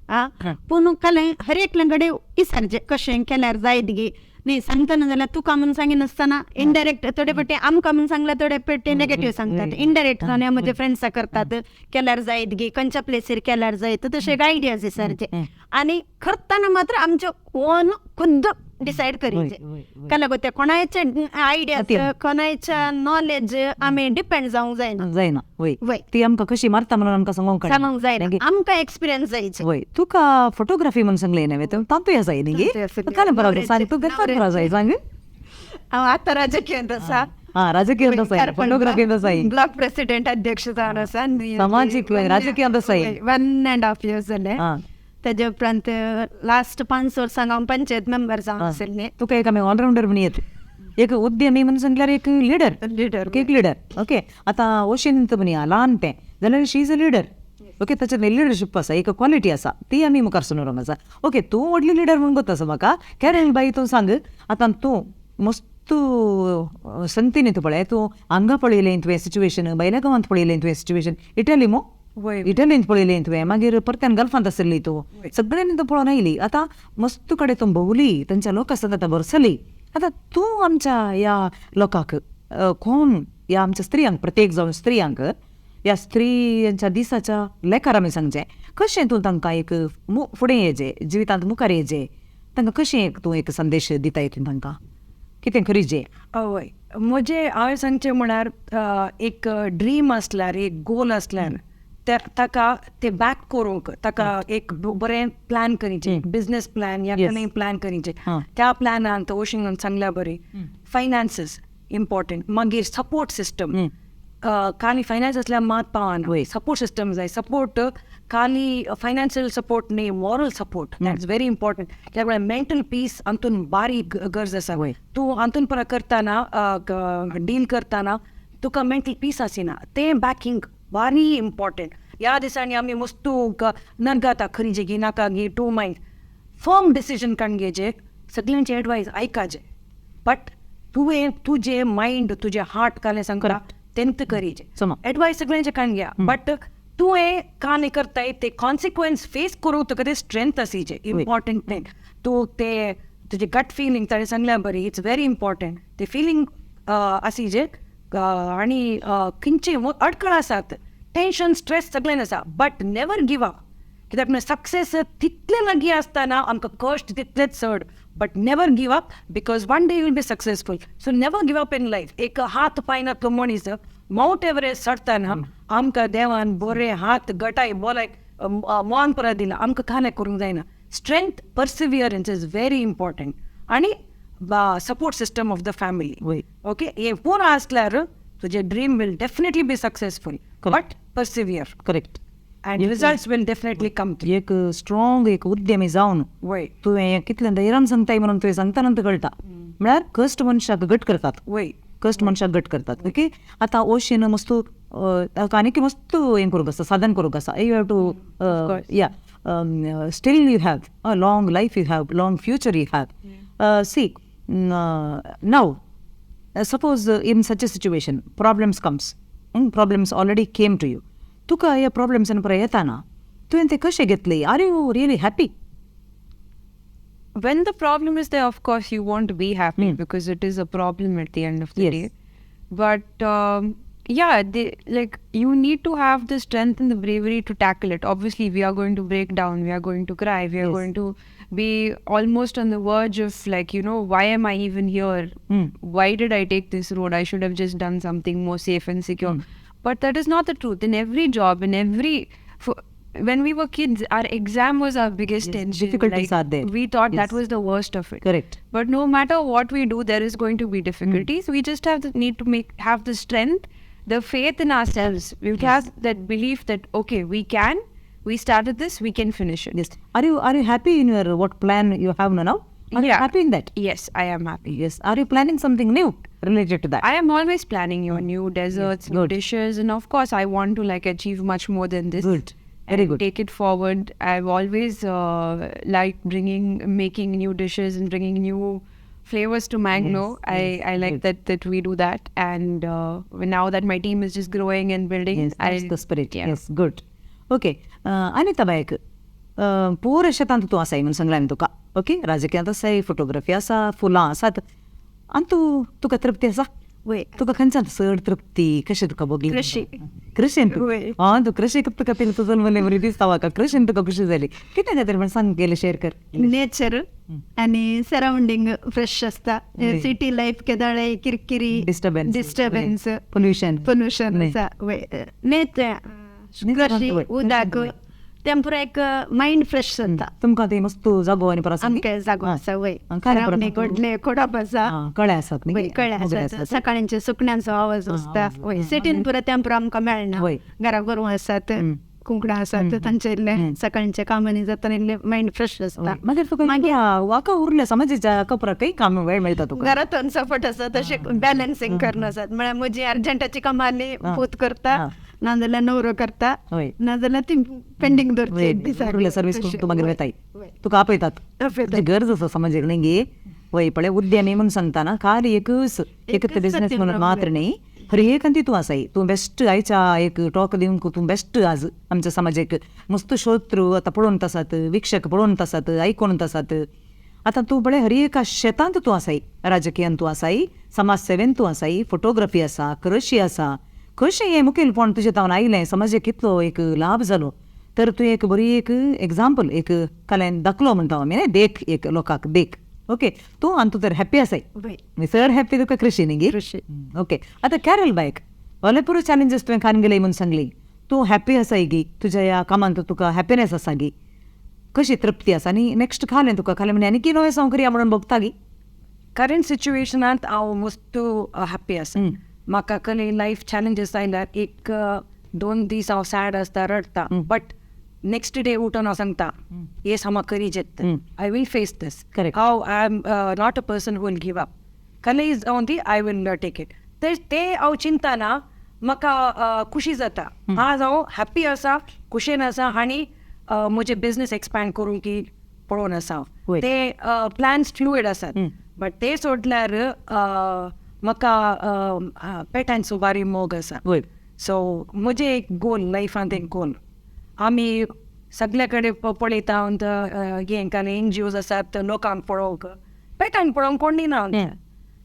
आं, पूण काल हर एकल्या कडेन विसरचें कशें केल्यार जायत गी न्ही. सांगतना जाल्यार तुका म्हूण सांगिनासतना इनडायरेक्ट थोडे फावटी आमकां म्हूण सांगल्यार थोडे फावटी नेगेटीव सांगतात, इनडायरेक्ट जावन म्हजे फ्रेंड्सां करतात, केल्यार जायत गी, खंयच्या प्लेसीर केल्यार जायत, तशें एक आयडियाज विसरचे. आनी करतना मात्र आमचे ओन खुद्द डिसायड करीचे, काल ते कोणायचे आयडियाज, कोणायचे नॉलेज आमी डिपेंड जावंक जायना. जायना वय, ती आमकां कशी मारता म्हणून आमकां सांगूंक सांगूंक जायना, आमकां एक्सपिरियन्स जायचे. वय, तुका फोटोग्राफी म्हणून सांगलें न्हय, तातूंत आसाय न्ही? काल बरोबर सांग, तूं बरोबर जाय सांग. हांव आतां राजकीयांत आसा. हां, राजकीयांत आसाय, फोटोग्राफींत आसाय, ब्लॉक प्रेसिडेंट अध्यक्ष जावन आसा, सामाजीक राजकीयांत आसाय. 1.5 इयर्स जाले. तेजे उपरांत लास्ट 5 वर्सां हांव पंचायत मेंबर जावन आशिल्लें. तुका एक आमी ऑलरावंडर म्हणून येत, एक उद्यमी म्हणून सांगल्यार एक लिडर, लिडर, एक लिडर. ओके, आतां ओशेन म्हणया ल्हान तें जाल्यार she is a leader. Okay, ताचें लिडरशीप आसा, एक क्वॉलिटी आसा, ती आमी मुखार सरून आसा. ओके, तूं व्हडली लिडर म्हणून गोत आसा म्हाका. कॅरल बाई, तूं सांग आतां, तूं मस्त संतीन तूं पळय, तूं हांगा पळयलें तुवें सिच्युएशन, भायल्या गांवांत पळयलें तुवें सिच्युएशन, इटली मो इटलींत पळयलें तुवें, मागीर परत्यान गल्फांत आशिल्ली तूं, सगळ्यांनी तूं पळोवन आयली. आतां मस्त कडेन तूं भोंवली, तांच्या लोकां संग आतां भरसली. आतां तूं आमच्या ह्या लोकांक कोण, ह्या आमच्या स्त्रियांक, प्रत्येक जावन स्त्रियांक, ह्या स्त्रियांच्या दिसाच्या लेखार आमी सांगचें कशें तूं तांकां एक फुडें येजे, जिवितांत मुखार येजे, तांकां कशें एक तूं एक संदेश दिता तूं तांकां कितें करीजे? हय, म्हजें हांवें सांगचें म्हळ्यार एक ड्रीम आसल्यार, एक गोल आसल्यार ताका ते बॅक करूंक ताका एक बरें प्लॅन करीचें, बिजनेस प्लॅन या कसलें प्लॅन करीचें. त्या प्लॅनान ओशिंग सांगल्या बरी फायनान्सीस इम्पॉर्टंट, मागीर सपोर्ट सिस्टम, खाली फायनान्स आसल्यार मात पावना, सपोर्ट सिस्टम जाय. सपोर्ट खाली फायनान्शियल सपोर्ट न्ही, moral support, that's very important. कित्याक म्हळ्यार मेंटल पीस हातून बारीक गरज आसा. तूं हातून परत करतना, डील करतना तुका मेंटल पीस आसिना, तें बॅकिंग भारी इम्पॉर्टंट. ह्या दिसांनी आमी मस्तू नरगाता खरी गी नाका गी, टू मायंड फर्म डिसिजन काडून घेवचें, सगळ्यांचे एडवायस आयकाचे, बट तुवें तुजें मायंड, तुजें हार्ट कालें सांगता तेंत करीचे. एडवायस सगळ्यांचे काडून घ्या, बट तुवें कांय करताय ते कॉन्सिक्वन्स फेस करूंक तुका ते स्ट्रेंथ आसीचे इम्पॉर्टंट थिंग. तूं ते तुजें गट फिलींग ताणें सांगल्या बरी, it's very important. ते फिलींग आसीचे आनी खंयचे अडखळ आसात, टेंशन स्ट्रेस सगळें आसा, बट नेवर गिव अप. कित्याक म्हणल्यार सक्सेस तितले लागीं आसतना आमकां कश्ट तितलेच चड, but never give up because one day you will be successful. So never give up in life. एक हात पांय नातलो मनीस मावंट एव्हरेस्ट चडटना आमकां देवान बरे हात गटाय बोलाय मोन परत दिला, आमकां कांय करूंक जायना. Strength, perseverance is very important आनी support system of the family. Okay, हे पुरो आसल्यार तुजें dream will definitely be successful, but persevere. Correct. And results will definitely come. एक स्ट्रॉंग एक उद्यमी जावन वय तुवें कितलें धैर्यान सांगताय म्हणून तुवें सांगतना कळटा. म्हळ्यार कश्ट मनशाक घट करतात. वय, कश्ट मनशाक घट करतात. ओके, आतां ओशीन मस्त आनीक मस्त हें करूंक आसा, साधन करूंक आसा. You have to yeah still you have a long life, you have long future, you have. See now suppose in such a situation problems comes, problems already came to you, तुका हे प्रॉब्लेम्स परत येताना तुवें ते कशें घेतले? Are you really happy? When the problem is there, of course you won't be happy because it is a problem at the end of the day. But yeah, like you need to have the strength and the bravery to tackle it. Obviously, we are going to break down, we are going to cry, we are going to be almost on the verge of like, you know, why am I even here? Why did I take this road? I should have just done something more safe and secure. But that is not the truth. In every job, in every... when we were kids, our exam was our biggest tension. Difficulties are there. We thought that was the worst of it. Correct. But no matter what we do, there is going to be difficulties. We just have the need to have the strength, the faith in ourselves. We have that belief that, okay, we can, we started this, we can finish it. Yes. Are you happy in your what plan you have now? Are you happy in that? Yes, I am happy. Yes. Are you planning something new related to that? I am always planning your new desserts, new dishes, and of course I want to like achieve much more than this. Good. Very good. Take it forward. I've always liked making new dishes and bringing new flavors to Mangalore. Yes, I like that we do that, and now that my team is just growing and building. Yes, that's the spirit. Yeah. Yes, good. Okay. Anita Baik, पूर शेतांत तूं आसाय म्हणून सांगलें हांवें तुका. ओके, राजकीयांत आसाय, फोटोग्राफी आसा, फुलां आसात, आनी तूं तुका तृप्ती आसा? वय. तुका खंयच्यान चड तृप्ती कशें तुका भोगली? कृशी. कृशीन? हां, तूं कृशीक तुका पयलीं तूं जल्मलें बरी दिसता म्हाका. कृशीन तुका खुशी जाली कितें खातीर म्हण सांग, गेलें शेअर कर. नेचर आनी सरावंडींग फ्रेश आसता. सिटी लायफ केदळे किरकिरी, डिस्टर्बन्स, पोल्युशन आसा. वय, नेचर, कृशी, उदक, तें पुरो एक मायंड फ्रेश जाता. तुमकां ते मस्त जागो आनी परत आमकां जागो आसा. वय, व्हडले कोडप आसा, कळे आसात, कळे आसात, सकाळचे सुकण्यांचो आवाज आसता. वय, सिटीन पुरो तें पुरो आमकां मेळना. घरा गोरवां आसात, कुंकडां आसात, तांचे इल्लें सकाळच्या कामांनी जातना इल्लें मायंड फ्रेश आसता. मागीर तुका मागीर वाका उरलें समाजाच्या कपराक काही काम वेळ मेळटा तुका? घरांत सपोर्ट आसा, तशें बॅलन्सींग करून आसात. म्हळ्यार म्हजी अर्जंटाची कामां आसली पूत करता, नाजाल्यार नवरो करता, नाजाल्यार ती पेंडींग दवरची. सर्वीस करून तूं मागीर वताय, तुका आपयतात. गरज आसा समाजेक न्ही गे. वय, पळय उद्यमी म्हणून सांगतना खाली एकच एकच बिजनेस म्हणून मात्र न्ही, हर एक तूं आसाय. तूं बेस्ट आयच्या एक टॉक दिवंक तूं बेस्ट आज आमच्या समाजेक. मस्त श्रोतृ आतां पळोवन आसात, वीक्षक पळोवन आसात, आयकोन आसात. आतां तूं पळय हर एका शेतांत तूं आसाय, राजकीयांत तूं आसाय, समाजसेवेंत तूं आसाय, फोटोग्राफी आसा, कृशी आसा. कशें हें मुखेलपण तुजें तावन आयलें, समाजेक कितलो एक लाभ जालो. तर तूं एक बरी एक एग्जाम्पल, एक कलेन दाखलो म्हणटा आमी न्ही, देख एक लोकांक देख. ओके, तूं आनी तूं तर हॅप्पी आसाय, चड हॅप्पी तुका कृशी न्ही गे? ओके, आतां कॅरल बायक व्हडले पुरो चॅलेंजीस तुवें खान गेले म्हणून सांगली, तूं हॅप्पी आसाय गी तुज्या ह्या कामांत? तुका हॅप्पीनेस आसा गी? कशी तृप्ती आसा? आनी नेक्स्ट खालें तुका खालें म्हणजे आनी कितें नवें सांग करया म्हणून भोगता गी? करंट सिच्युएशनांत हांव मस्त हॅप्पी आसा. म्हाका कसले लायफ चॅलेंजीस आयल्यार एक दोन दीस हांव सॅड आसता, रडटा, बट नेक्स्ट डे उठून हांव सांगता येस हांव करी जेत, I will face these. हांव I am not a person who will give up. कलें जावन ती I will take it. तर तें हांव चिंतना म्हाका खुशी जाता. आज हांव हॅप्पी आसा, खुशेन आसा आनी म्हजें बिजनेस एक्सपँड करूंक की पळोवन आसा हांव. ते प्लॅन्स फ्लुइड आसात. बट ते सोडल्यार म्हाका पेटांचो बारी मोग आसा. सो म्हजें एक गोल लायफांत, एक गोल आमी सगल्या कडेन पळयता हें कारण एन जी ओज आसात लोकांक पळोवंक, पेटांक पळोवंक कोण ना.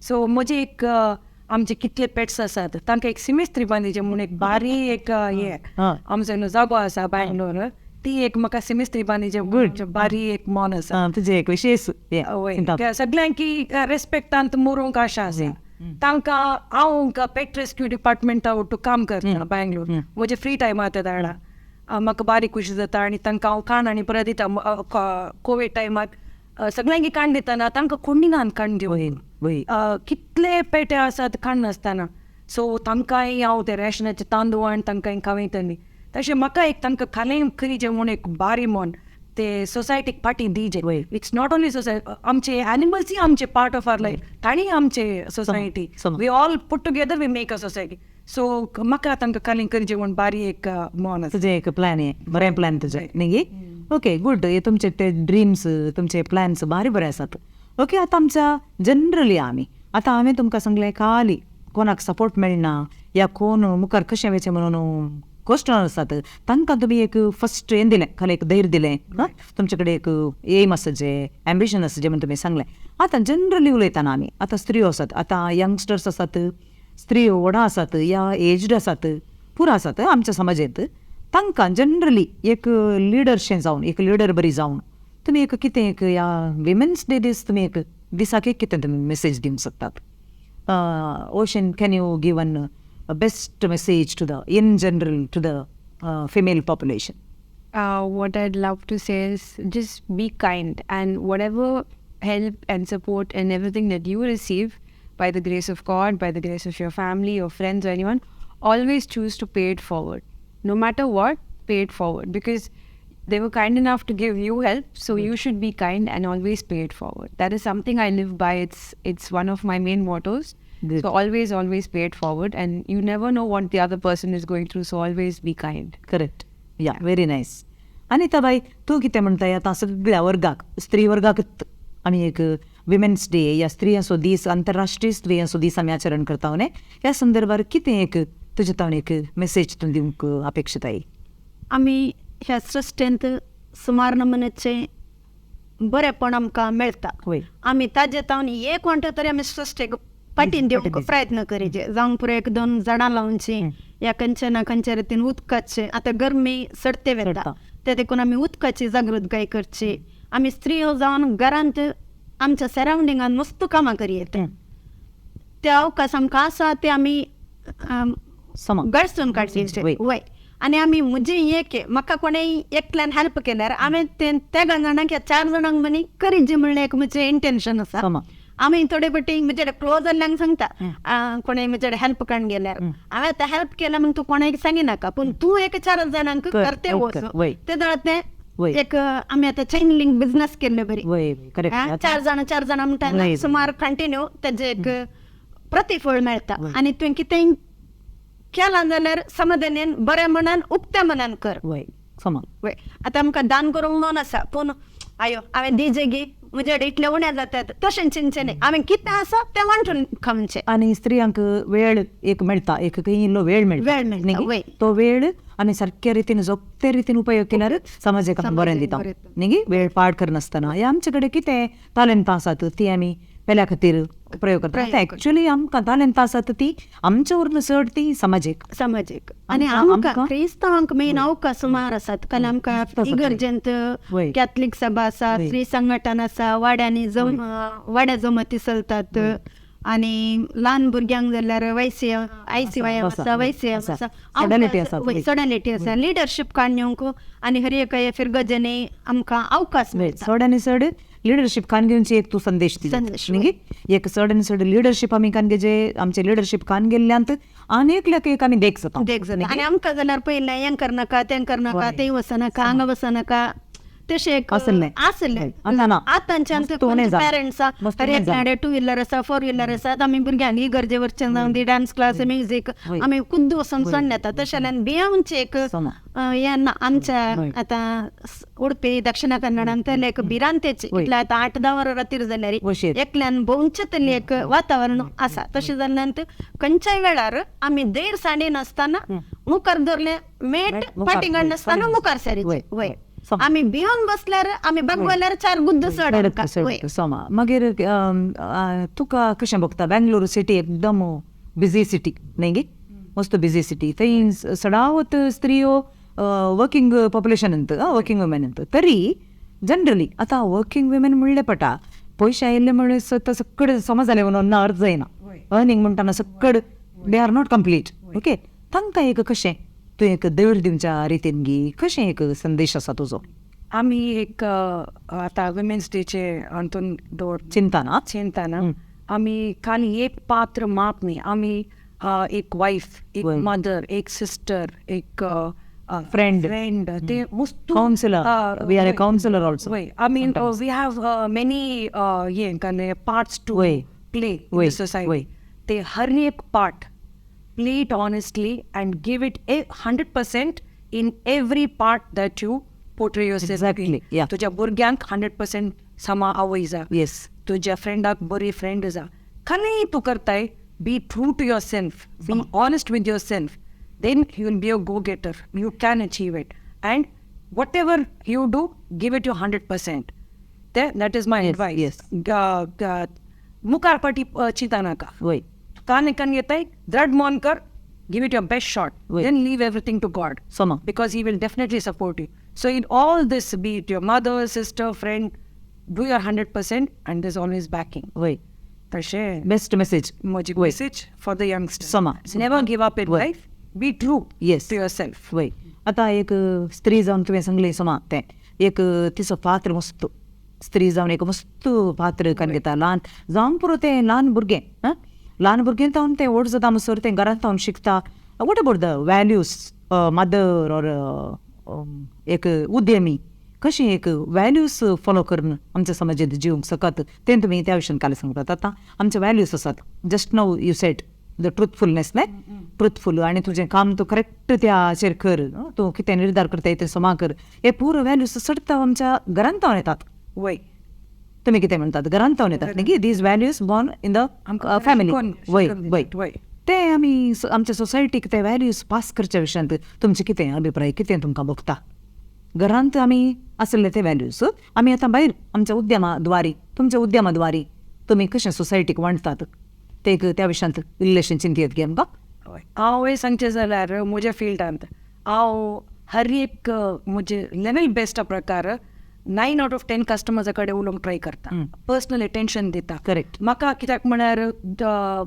सो म्हजें एक आमचे कितले पेट्स आसात तांकां एक सिमेस्त्री बांदिचें म्हूण एक बारी एक हें आमचो न्हू जागो आसा बँगलोर, ती एक म्हाका सिमिस्त्री बांदीचे गुड बारी एक मन आसा. तुजें एक विशेष सगळ्यांकी रेस्पेक्टान मोरूंक आशा आसा. तांकां हांव पेट रेस्क्यू डिपार्टमेंटा ಒಟ್ಟು काम करता बँगलोर. म्हजे फ्री टायम आतां दाडा म्हाका बारीक खुशी जाता आनी तांकां हांव काण आनी परत दिता. कोवीड टायमाक सगळ्यांकी काण दितना तांकां कोणी ना काण दिवन कितले पेटे आसात काण नासतना. सो तांकांय हांव ते रेशनाचे तांदूळ आनी तांकां खावयतली. तशें म्हाका एक तांकां खालें खरीचें म्हूण एक बारी मन ते सोसायटीक फाटी दिजे. It's not only society, आमचे एनिमल्सूय आमचे पार्ट ऑफ our life, तांणी आमचे society, we all put together we make a society. So म्हाका तांकां खालें करचें म्हूण बारी एक मन आसा. तुजें एक प्लॅन हें बरें प्लॅन तुजें न्ही? Okay good. हे तुमचे ते ड्रिम्स तुमचे प्लॅन्स बारी बरे आसात. ओके आतां आमच्या जनरली आमी आतां हांवें तुमकां सांगलें खाली कोणाक सपोर्ट मेळना या कोण मुखार कशें वचें म्हणून क्वेश्चन आसात तांकां तुमी एक फर्स्ट हें दिलें, खाली एक धैर्य दिलें, तुमचे कडेन एक एम आसा जें एम्बिशन आसा जें म्हूण तुमी सांगलें. आतां जनरली उलयतना आमी आतां स्त्रियो आसात, आतां यंगस्टर्स आसात, स्त्रियो व्हडां आसात या एज्ड आसात, पुरो आसात आमच्या समाजेंत, तांकां जनरली एक लिडरशें जावन एक लिडर बरी जावन तुमी एक कितें एक ह्या विमेन्स डे दीस तुमी एक दिसाक एक कितें तुमी मेसेज दिवंक शकतात? Ocean, can you give one best message to the in general to the female population? What I'd love to say is just be kind, and whatever help and support and everything that you receive by the grace of God, by the grace of your family, your friends or anyone, always choose to pay it forward. No matter what, pay it forward, because they were kind enough to give you help, so you should be kind and always pay it forward. That is something I live by. It's one of my main mottos. Good. So always, always pay it forward, and you never know what the other person is going through, so always be kind. Correct. Yeah, very nice. Anita बाई, तूं कितें म्हणटाय आतां सगळ्या वर्गाक, स्त्री वर्गाक आमी एक विमेन्स डे या स्त्रियांचो दीस, आंतरराष्ट्रीय स्त्रियांचो दीस आमी आचरण करता न्ही, ह्या संदर्भार कितें एक तुजे तावन एक मेसेज तूं दिवंक अपेक्षताय? आमी ह्या सृश्टेंत सुमार नमुन्याचें बरेंपण आमकां मेळटा. आमी ताजे तावन एक म्हणटा तरी आमी सृश्टेक फाटीन दिवंक प्रयत्न करीचे, जावंक पुरो एक दोन झाडां लावची या खंयच्या ना खंयच्या रितीन उदकाचे, आतां गरमी चडते वता ते देखून आमी उदकाची जागृतकाय करची. आमी स्त्रियो जावन घरांत आमच्या सरावंडिंगान मस्त कामां करयेत, ते अवकाश आमकां आसा ते आमी गळसून काडचे. वय, आनी आमी म्हजी एक म्हाका कोणेय एकल्यान हेल्प केल्यार हांवें तें तेगां जाणांक या चार जाणांक म्हणी करीजे म्हणलें एक म्हजें इंटेन्शन आसा. आमी थोडे फावटी म्हजे क्लोज जाल्ल्यांक सांगता, कोणेय म्हजे हेल्प काडून गेल्यार हांवें आतां हेल्प केल्या म्हण तूं कोणाक सांगिनाका, पूण तूं एक चार जाणांक करते वच, ते जाल्यार तें एक आमी आतां चेन लिंक बिजनस केल्ले बरी, चार जाणां चार जाणां म्हणटा सुमार कंटिन्यू तेजें एक प्रतिफळ मेळटा. आनी तुवें कितेंय केलां जाल्यार समाधानान बऱ्या मनान उक्त्या मनान कर. वय, आतां आमकां दान करूंक मन आसा, पूण आयो हांवें दिजे गी म्हजे कडेन इतले उणें जातात तशें चिंतचें न्ही, हांवें कितें आसा तें वांटून खावचें. आनी स्त्रियांक वेळ एक मेळटा, एक खंय इल्लो वेळ मेळटा, वेळ मेळटा, तो वेळ आनी सारक्या रितीन जोगते रितीन उपयोग केल्यार समाजाक बरें दिता न्ही, वेळ पाड करनासतना. हे आमचे कडेन कितें तालेंतां आसात ती आमी पेल्या खातीर प्रयोग करता. एक्चुअली आमकां तालेंतां आसात ती आमचे वरून चड ती समाजीक समाजीक आनी आमकां क्रिस्तांवांक मेन अवकाश सुमार आसात, कारण आमकां इगर्जेंत कॅथलीक सभा आसा, स्त्री संघटन आसा, वाड्यांनी वाड्या जमती चलतात, आनी ल्हान भुरग्यांक जाल्यार आयसीवायएम आसा, वायसीएम आसा, सोडॅलिटी आसा, लिडरशीप काडून येवंक आनी हर एका फिरगजेनी आमकां अवकाश मेळटा. चड आनी चड लिडरशीप कान घेवची एक तूं संदेश दिलो न्ही, एक चड आनी चड लिडरशीप आमी कान घेजे, आमचे लिडरशीप कान गेल्ल्यांत आनी एकल्याक एक आमी देख जाता, देख जाता. आनी आमकां जाल्यार पयलें हें करनाका तें करनाका, थंय वचनाका हांगा वचनाका तशें एक आसलें. आतांच्यान पेरंट्स हर एकल्याडे टू व्हिलर आसा, फोर व्हिलर आसा, आमी भुरग्यांक इगर्जे वचचें जावं दी डान्स क्लास म्युजीक आमी खुद्द वचून सोडून येता. तशें जाल्यार भियोवचें एक हें ना आमच्या आतां उडपी दक्षिणा कन्नडान तर एक भिरांतेची, इतलें आतां 8-10 वरां रातीर जाल्यार एकल्यान भोंवचें तरी एक वातावरण आसा. तशें जाल्ल्यान खंयच्याय वेळार आमी धैर्य सांडिनासतना मुखार दवरलें मेट फाटीं काडनासतना मुखार सरीचें. वय, आमी भिवन बसल्यार आमी बागवल्यार चार गुद्द चड सोमा. मागीर तुका कशें भोगता बेंगलोर सिटी एकदम बिजी सिटी न्ही गी, मस्त बिजी सिटी, थंय सडावत स्त्रियो वर्किंग पॉप्युलेशन अंत, वर्किंग वुमेन अंत. तरी जनरली आतां वर्किंग वुमेन म्हणले पटा पयशे आयिल्ले म्हणून सगळे समज जाले म्हणून ना अर्थ जायना. अर्निंग म्हणटाना सगळे they are not complete. Okay, तांकां एक कशें तूं एक देड दिवच्या रितीन गी कशें एक संदेश आसा तुजो? आमी एक आतां वुमेन्स डेचे अंतून दवर चिंतना चिंतना आमी खाली एक पात्र माप न्ही, आमी एक वायफ, एक मदर, एक सिस्टर, एक फ्रेंड, ते वस्तू counsellor. We are a counsellor also. I mean we have many हे parts to play in society. ते हर एक part play it honestly and give it 100% in every part that you portray yourself. Exactly. Yeah. तुझ्या भुरग्यांक 100% समा आवय जा. Yes. तुझ्या फ्रेंडाक बरी फ्रेंड जा. खंय तूं करताय, be true to yourself, be honest with yourself, then you will be a go getter, you can achieve it. And whatever you do, give it your 100%. That is my advice. मुखार पाटी चिंता नाका. वय कान कान येताय, द्रड मन कर, give it your best shot, then leave everything to God. Sama. Because he will definitely support you. So in all this, be it your mother, sister, friend, do your 100% and there's always backing. Vay. Tashe. Best message. Mujhi message for the youngsters. Sama. Never give up in life. Be true to yourself. Vay. आता एक स्त्री जावन तुवें सांगलें समा तें एक तिचो पात्र मस्त, स्त्री जावन एक मस्त पात्र करून घेता. ल्हान जावन पुरो तें ल्हान भुरगें, ल्हान भुरगें तावन तें व्हड जाता म्हणसर तें घरांत तावन शिकता. What about the values, mother or एक उद्यमी कशें एक वॅल्यूज फॉलो करून आमच्या समाजांत जिवंक शकत तें तुमी त्या विशयान काल सांगतात. आतां आमचे वॅल्यूज आसात, just now you said the truthfulness न्हय, ट्रुथफूल आनी तुजें काम तूं करेक्ट त्याचेर कर, तूं कितें निर्धार करताय तें समा कर, हे पुरो वॅल्यूज चडता आमच्या घरांत तावन येतात. वय तुमी कितें म्हणटात, घरांत तावन येतात न्ही, these values born in the family. वय वय ते आमी आमच्या सोसायटीक ते वॅल्यूज पास करच्या विशयांत तुमचें कितें अभिप्राय, कितें तुमकां भोगता? घरांत आमी आसले ते वॅल्यूज आमी आतां भायर आमच्या उद्यमाद्वारी, तुमच्या उद्यमाद्वारी तुमी कशें सोसायटीक वांटतात ते त्या विशयांत इल्लेशें चिंतयत गे आमकां. हांव सांगचें जाल्यार म्हज्या फिल्डांत हांव हर एक म्हजे लेवल बेस्टा प्रकार 9 out of 10 कस्टमर्सा कडेन उलोवंक ट्राय करता, पर्सनल अटेंशन दिता. करेक्ट. म्हाका कित्याक म्हळ्यार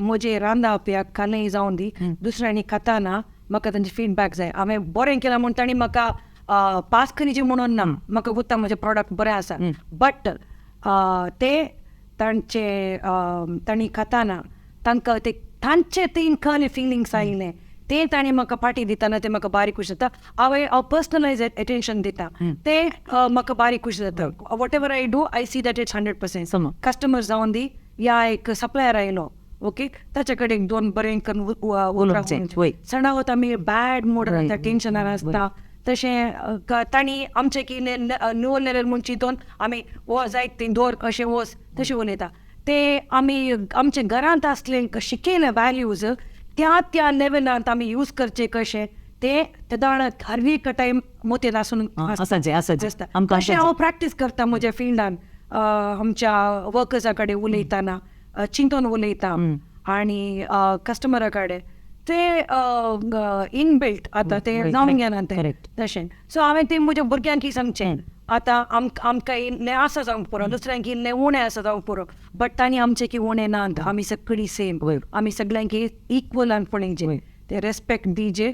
म्हजें रांदप या कांय जावन दी दुसऱ्यांनी खाताना म्हाका तांचे फिडबॅक जाय. हांवें बरें केलां म्हूण तांणी म्हाका पास करीचे म्हणून ना, म्हाका गोत्ता म्हजें प्रोडक्ट बरें आसा, बट ते तांचे तांणी खाताना तांकां ते तांचे ते खरें फिलिंग्स आयिल्लें ते तांणी म्हाका पाटी दितना ते म्हाका बारीक खूश जाता. हांव पर्सनलायज अटेंशन दिता ते म्हाका बारीक खूश जाता. Whatever I do I see that it's 100%. Customer जावन दी या एक सप्लायर आयलो, ओके, ताचे कडेन दोन बरें करून उलोवचें. सणावत आमी बॅड मूड आसता, टेंशनार आसता, तशें तांणी आमचें कितें नो लेवल म्हूण चिंतून आमी वो जायत ती दवर अशें वच तशें उलयता. ते आमी आमच्या घरांत आसले शिकयले वॅल्यूज त्या त्या लेवलांत आमी यूज करचे कशें ते तेदाळ हर एक टायम मोतेन आसून आसता. तशें हांव प्रॅक्टीस करता म्हज्या फिल्डान, आमच्या वर्कर्सा कडेन उलयतना चिंतून उलयता आनी कस्टमरा कडेन ते इनबिल्ट आतां ते जावन गेला तें तशें. सो हांवें तें म्हज्या भुरग्यांक सांगचें आतां आमकां इल्लें आसा जावंक पुरो, दुसऱ्यांक इल्लें उणें आसा जावंक पुरो, बट तांणी आमचें की उणें ना, आमी सगळीं सेम, आमी सगळ्यांक इक्वलान पळोवचें, ते रेस्पेक्ट दिजे.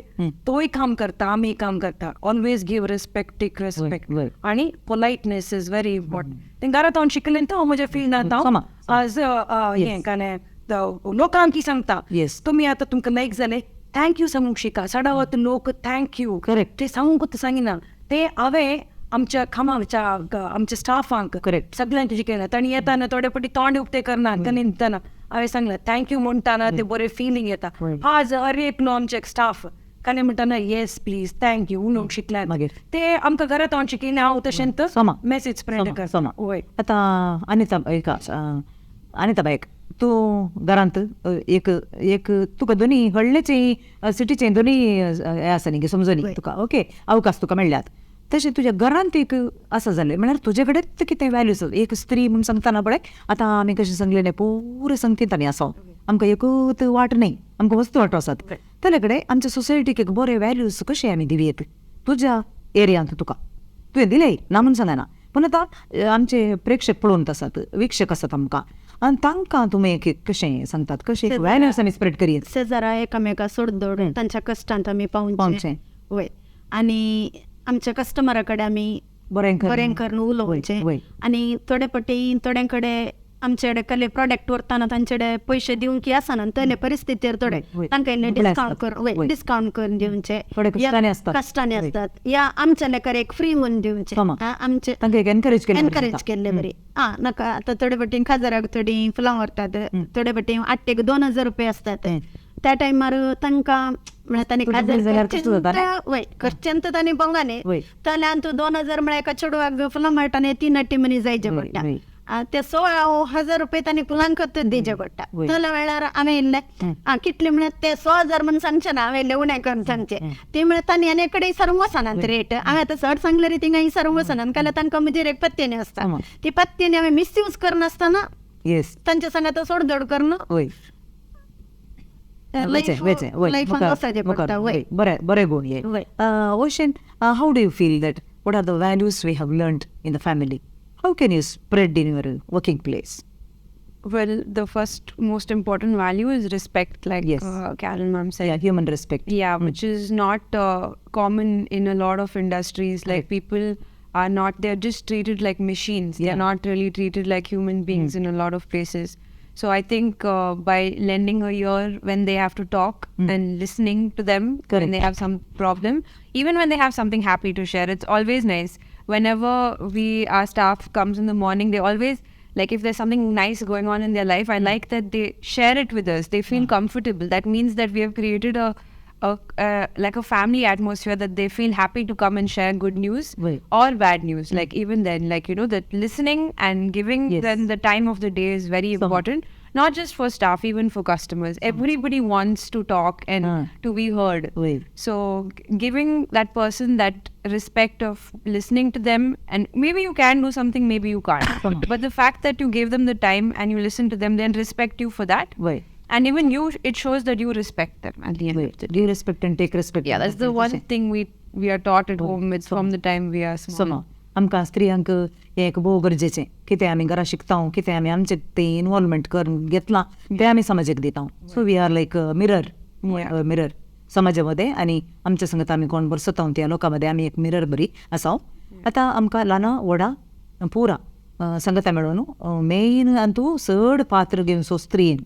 तोय काम करता, आमी काम करता. Always give respect, take respect आनी पोलायटनेस is very important. तें घरांत हांव शिकलें तो हांव म्हज्या फिल्डांत हांव आज हें कांय लोकांक सांगता, तुमी आतां तुमकां लायक जालें thank you सांगूंक शिका. सडावत लोक thank you correct ते सांगूंक सांगिना. ते हांवें आमच्या कामाच्या आमच्या स्टाफांक करेक्ट सगळ्यांक शिकयलां. तांणी येताना थोडे फावटी तोंड उक्तें करना, तांणी दितना हांवें सांगलें thank you म्हणटाना ते बरें फिलींग येता. आज हर एकलो आमचे स्टाफ कांय म्हणटाना येस प्लीज thank you उलोवंक शिकल्यात. मागीर ते आमकां घरांत हांव शिकयना, हांव तशेंच मॅसेज स्प्रेड करता. वय आतां अनिता एका अनिता बायक तूं घरांत एक एक तुका दोनी व्हडलेचे सिटीचे दोनी हें आसा न्ही समजून तुका ओके अवकाश तुका मेळ्ळ्यात. तशें तुज्या घरांत एक आसा जालें म्हळ्यार तुजे कडेन कितें वॅल्यूज एक स्त्री म्हूण सांगतना पळय आतां आमी कशें सांगलें पुरो संगतींत आमी आसा, आमकां एकूच वाट न्हय, आमकां वस्तू वाटो आसात. ताचे कडेन आमच्या सोसायटीक एक बरे वॅल्यूज कशे आमी दिवयेत, तुज्या एरियांत तुका तुवें दिलें ना म्हूण सांगना, पूण आतां आमचे प्रेक्षक पळोवन आसात, वीक्षक आसात आमकां, आनी तांकां तुमी कशें सांगतात, कशें व्हॅल्यूज आमी स्प्रेड करीत? शेजारा एकामेका सोडदोड तांच्या कश्टांत आमी पावचें. वय, आनी आमच्या कस्टमरा कडेन आमी बरें बरें करून उलोवचें. आनी थोडे पटी थोड्यां कडेन आमचे कडेन कसले प्रोडक्ट व्हरतना तांचे कडेन पयशे दिवंक आसना, तसले परिस्थितीर थोडे तांकां इल्लें डिस्कावंट करून डिस्कावंट करून दिवचें. कश्टांनी आसतात या आमच्या लेकर एक फ्री म्हूण दिवचें, आमचे एनकरेज केल्ले बरी. आं नाका आतां थोडे पटी खाजराक थोडीं फुलां व्हरतात, थोडे पटी आठ्ठेक 2000 रुपया आसतात. त्या टायमार तांकां म्हळ्यार तांणी खाजर खर्चेंत तांणी बोंगा न्ही, जाल्यार तूं 2000 म्हळ्यार एका चेडवाक फुलां मेळटा न्ही, 3 अट्टी मनी जायचे पडटा. ते 16,000 रुपये तांणी फुलांकच दिवचे पडटा. तल्या वेळार हांवें इल्लें आं कितले म्हळ्यार ते 6,000 म्हूण सांगचे ना, हांवें इल्लें उणें करून सांगचें. ती म्हळ्यार तांणी आनी कडेन विचारूंक वचनात रेट, हांवें आतां चड सांगल्यार थिंगा विचारूंक वचनात, कारण तांकां म्हजेर एक पत्तेनी आसता, ती पत्तेनी हांवें मिसयूज करनासतना तांच्या संग आतां सोडदोड करून बरें गुण हे. Ocean, how do you feel that what are the values we have learned in the family? How can you spread in your working place? Well, the first most important value is respect, like yes. Carol ma'am said. Yeah, human respect. Yeah, which is not common in a lot of industries. Like people are not, they're just treated like machines. Yeah. They're not really treated like human beings in a lot of places. So I think by lending a ear when they have to talk and listening to them Correct. When they have some problem, even when they have something happy to share, it's always nice. Whenever our staff comes in the morning, they always, like if there's something nice going on in their life, I like that they share it with us. They feel comfortable. That means that we have created a like a family atmosphere that they feel happy to come and share good news or bad news. Like even then, like, you know, that listening and giving them the time of the day is very important. Not just for staff, even for customers. Everybody wants to talk and to be heard. So giving that person that respect of listening to them, and maybe you can do something, maybe you can't. But the fact that you gave them the time and you listen to them, then respect you for that. And even you, it shows that you respect them at the end of the day. Do you respect and take respect. Yeah, that's the one thing we are taught at home. It's from the time we are small. आमकां स्त्रियांक हें एक भोव गरजेचें, कितें आमी घरा शिकता, कितें आमी आमचें तें इनवॉल्वमेंट करून घेतलां तें आमी समाजाक दिता. So we are like mirror, mirror समाजा मदें, आनी आमच्या संगत आमी कोण बरसता त्या लोकां मदें आमी एक मिरर बरी आसा. आतां आमकां ल्हाना व्हडा पुरा संगता मेळून मेन अंतू चड पात्र घेवन सो स्त्रियेन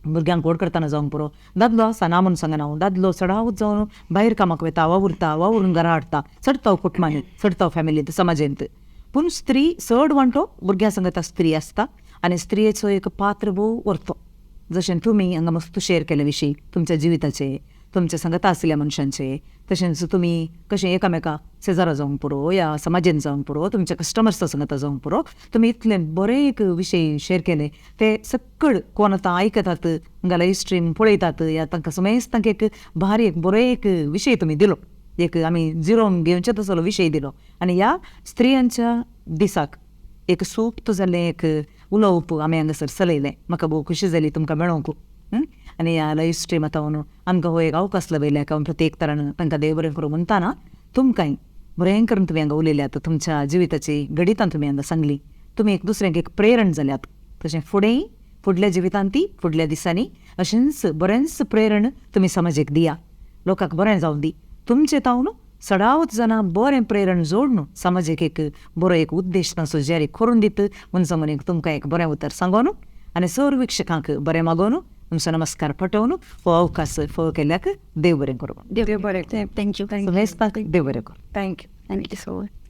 भुरग्यांक व्हड करतना जावंक पुरो. दादलो आसा ना म्हूण सांगना हांव, दादलो चडावत जावन भायर कामाक वता, वावुरता, वावरून घरा हाडटा, चडताव कुटुंबांनी, चडताव फॅमिलींत, समाजेंत. पूण स्त्री चड वांटो भुरग्यां संगता स्त्री आसता आनी स्त्रियेचो एक पात्र भोव व्हरतो. जशें तुमी हांगा मस्त शेअर केले विशीं तुमच्या जिविताचे, तुमच्या संगता आशिल्ल्या मनशांचे, तशेंच तुमी कशें एकामेका शेजारा जावंक पुरो या समाजेन जावंक पुरो, तुमच्या कस्टमर्सा संगता जावंक पुरो, तुमी इतलें बरें एक विशय शेअर केले ते सकळ कोण आतां आयकतात, हांगा लायव्ह स्ट्रीम पळयतात या तांकां समेस्त तांकां एक भारी एक बरो एक विशय तुमी दिलो, एक आमी जिरोवन घेवचे तसलो विशय दिलो. आनी ह्या स्त्रियांच्या दिसाक एक सुप्त जाल्लें एक उलोवप आमी हांगासर चलयलें. म्हाका भोव खुशी जाली तुमकां मेळोंक. आनी ह्या लायव्ह स्ट्रीम आतां आमकां हो एक अवकाश लभयल्या कारण प्रत्येक तरान तांकां देव बरें करूं म्हणटाना तुमकांय बरें करून तुमी हांगा उलयल्यात, तुमच्या जिविताची घडितां तुमी हांगा सांगली, तुमी एक दुसऱ्यांक एक प्रेरण जाल्यात. तशें फुडेंय फुडल्या जिवितांत ती फुडल्या दिसांनी अशेंच बरेंच प्रेरण तुमी समाजेक दिया, लोकांक बरें जावं दी. तुमचें तावन चडावत जाणां बरें प्रेरण जोडून समाजेक एक बरो एक उद्देश तांचो जारी करून दित म्हूण सांगून एक तुमकां एक बरें उतर सांगोन आनी सर्व वीक्षकांक बरें मागोवन तुमचो नमस्कार पटोवन हो अवकाश फोव केल्याक देव बरें करूं. देव बरें. Thank you. समेस्तांक देव बरें करूं. Thank you. Thank you so much.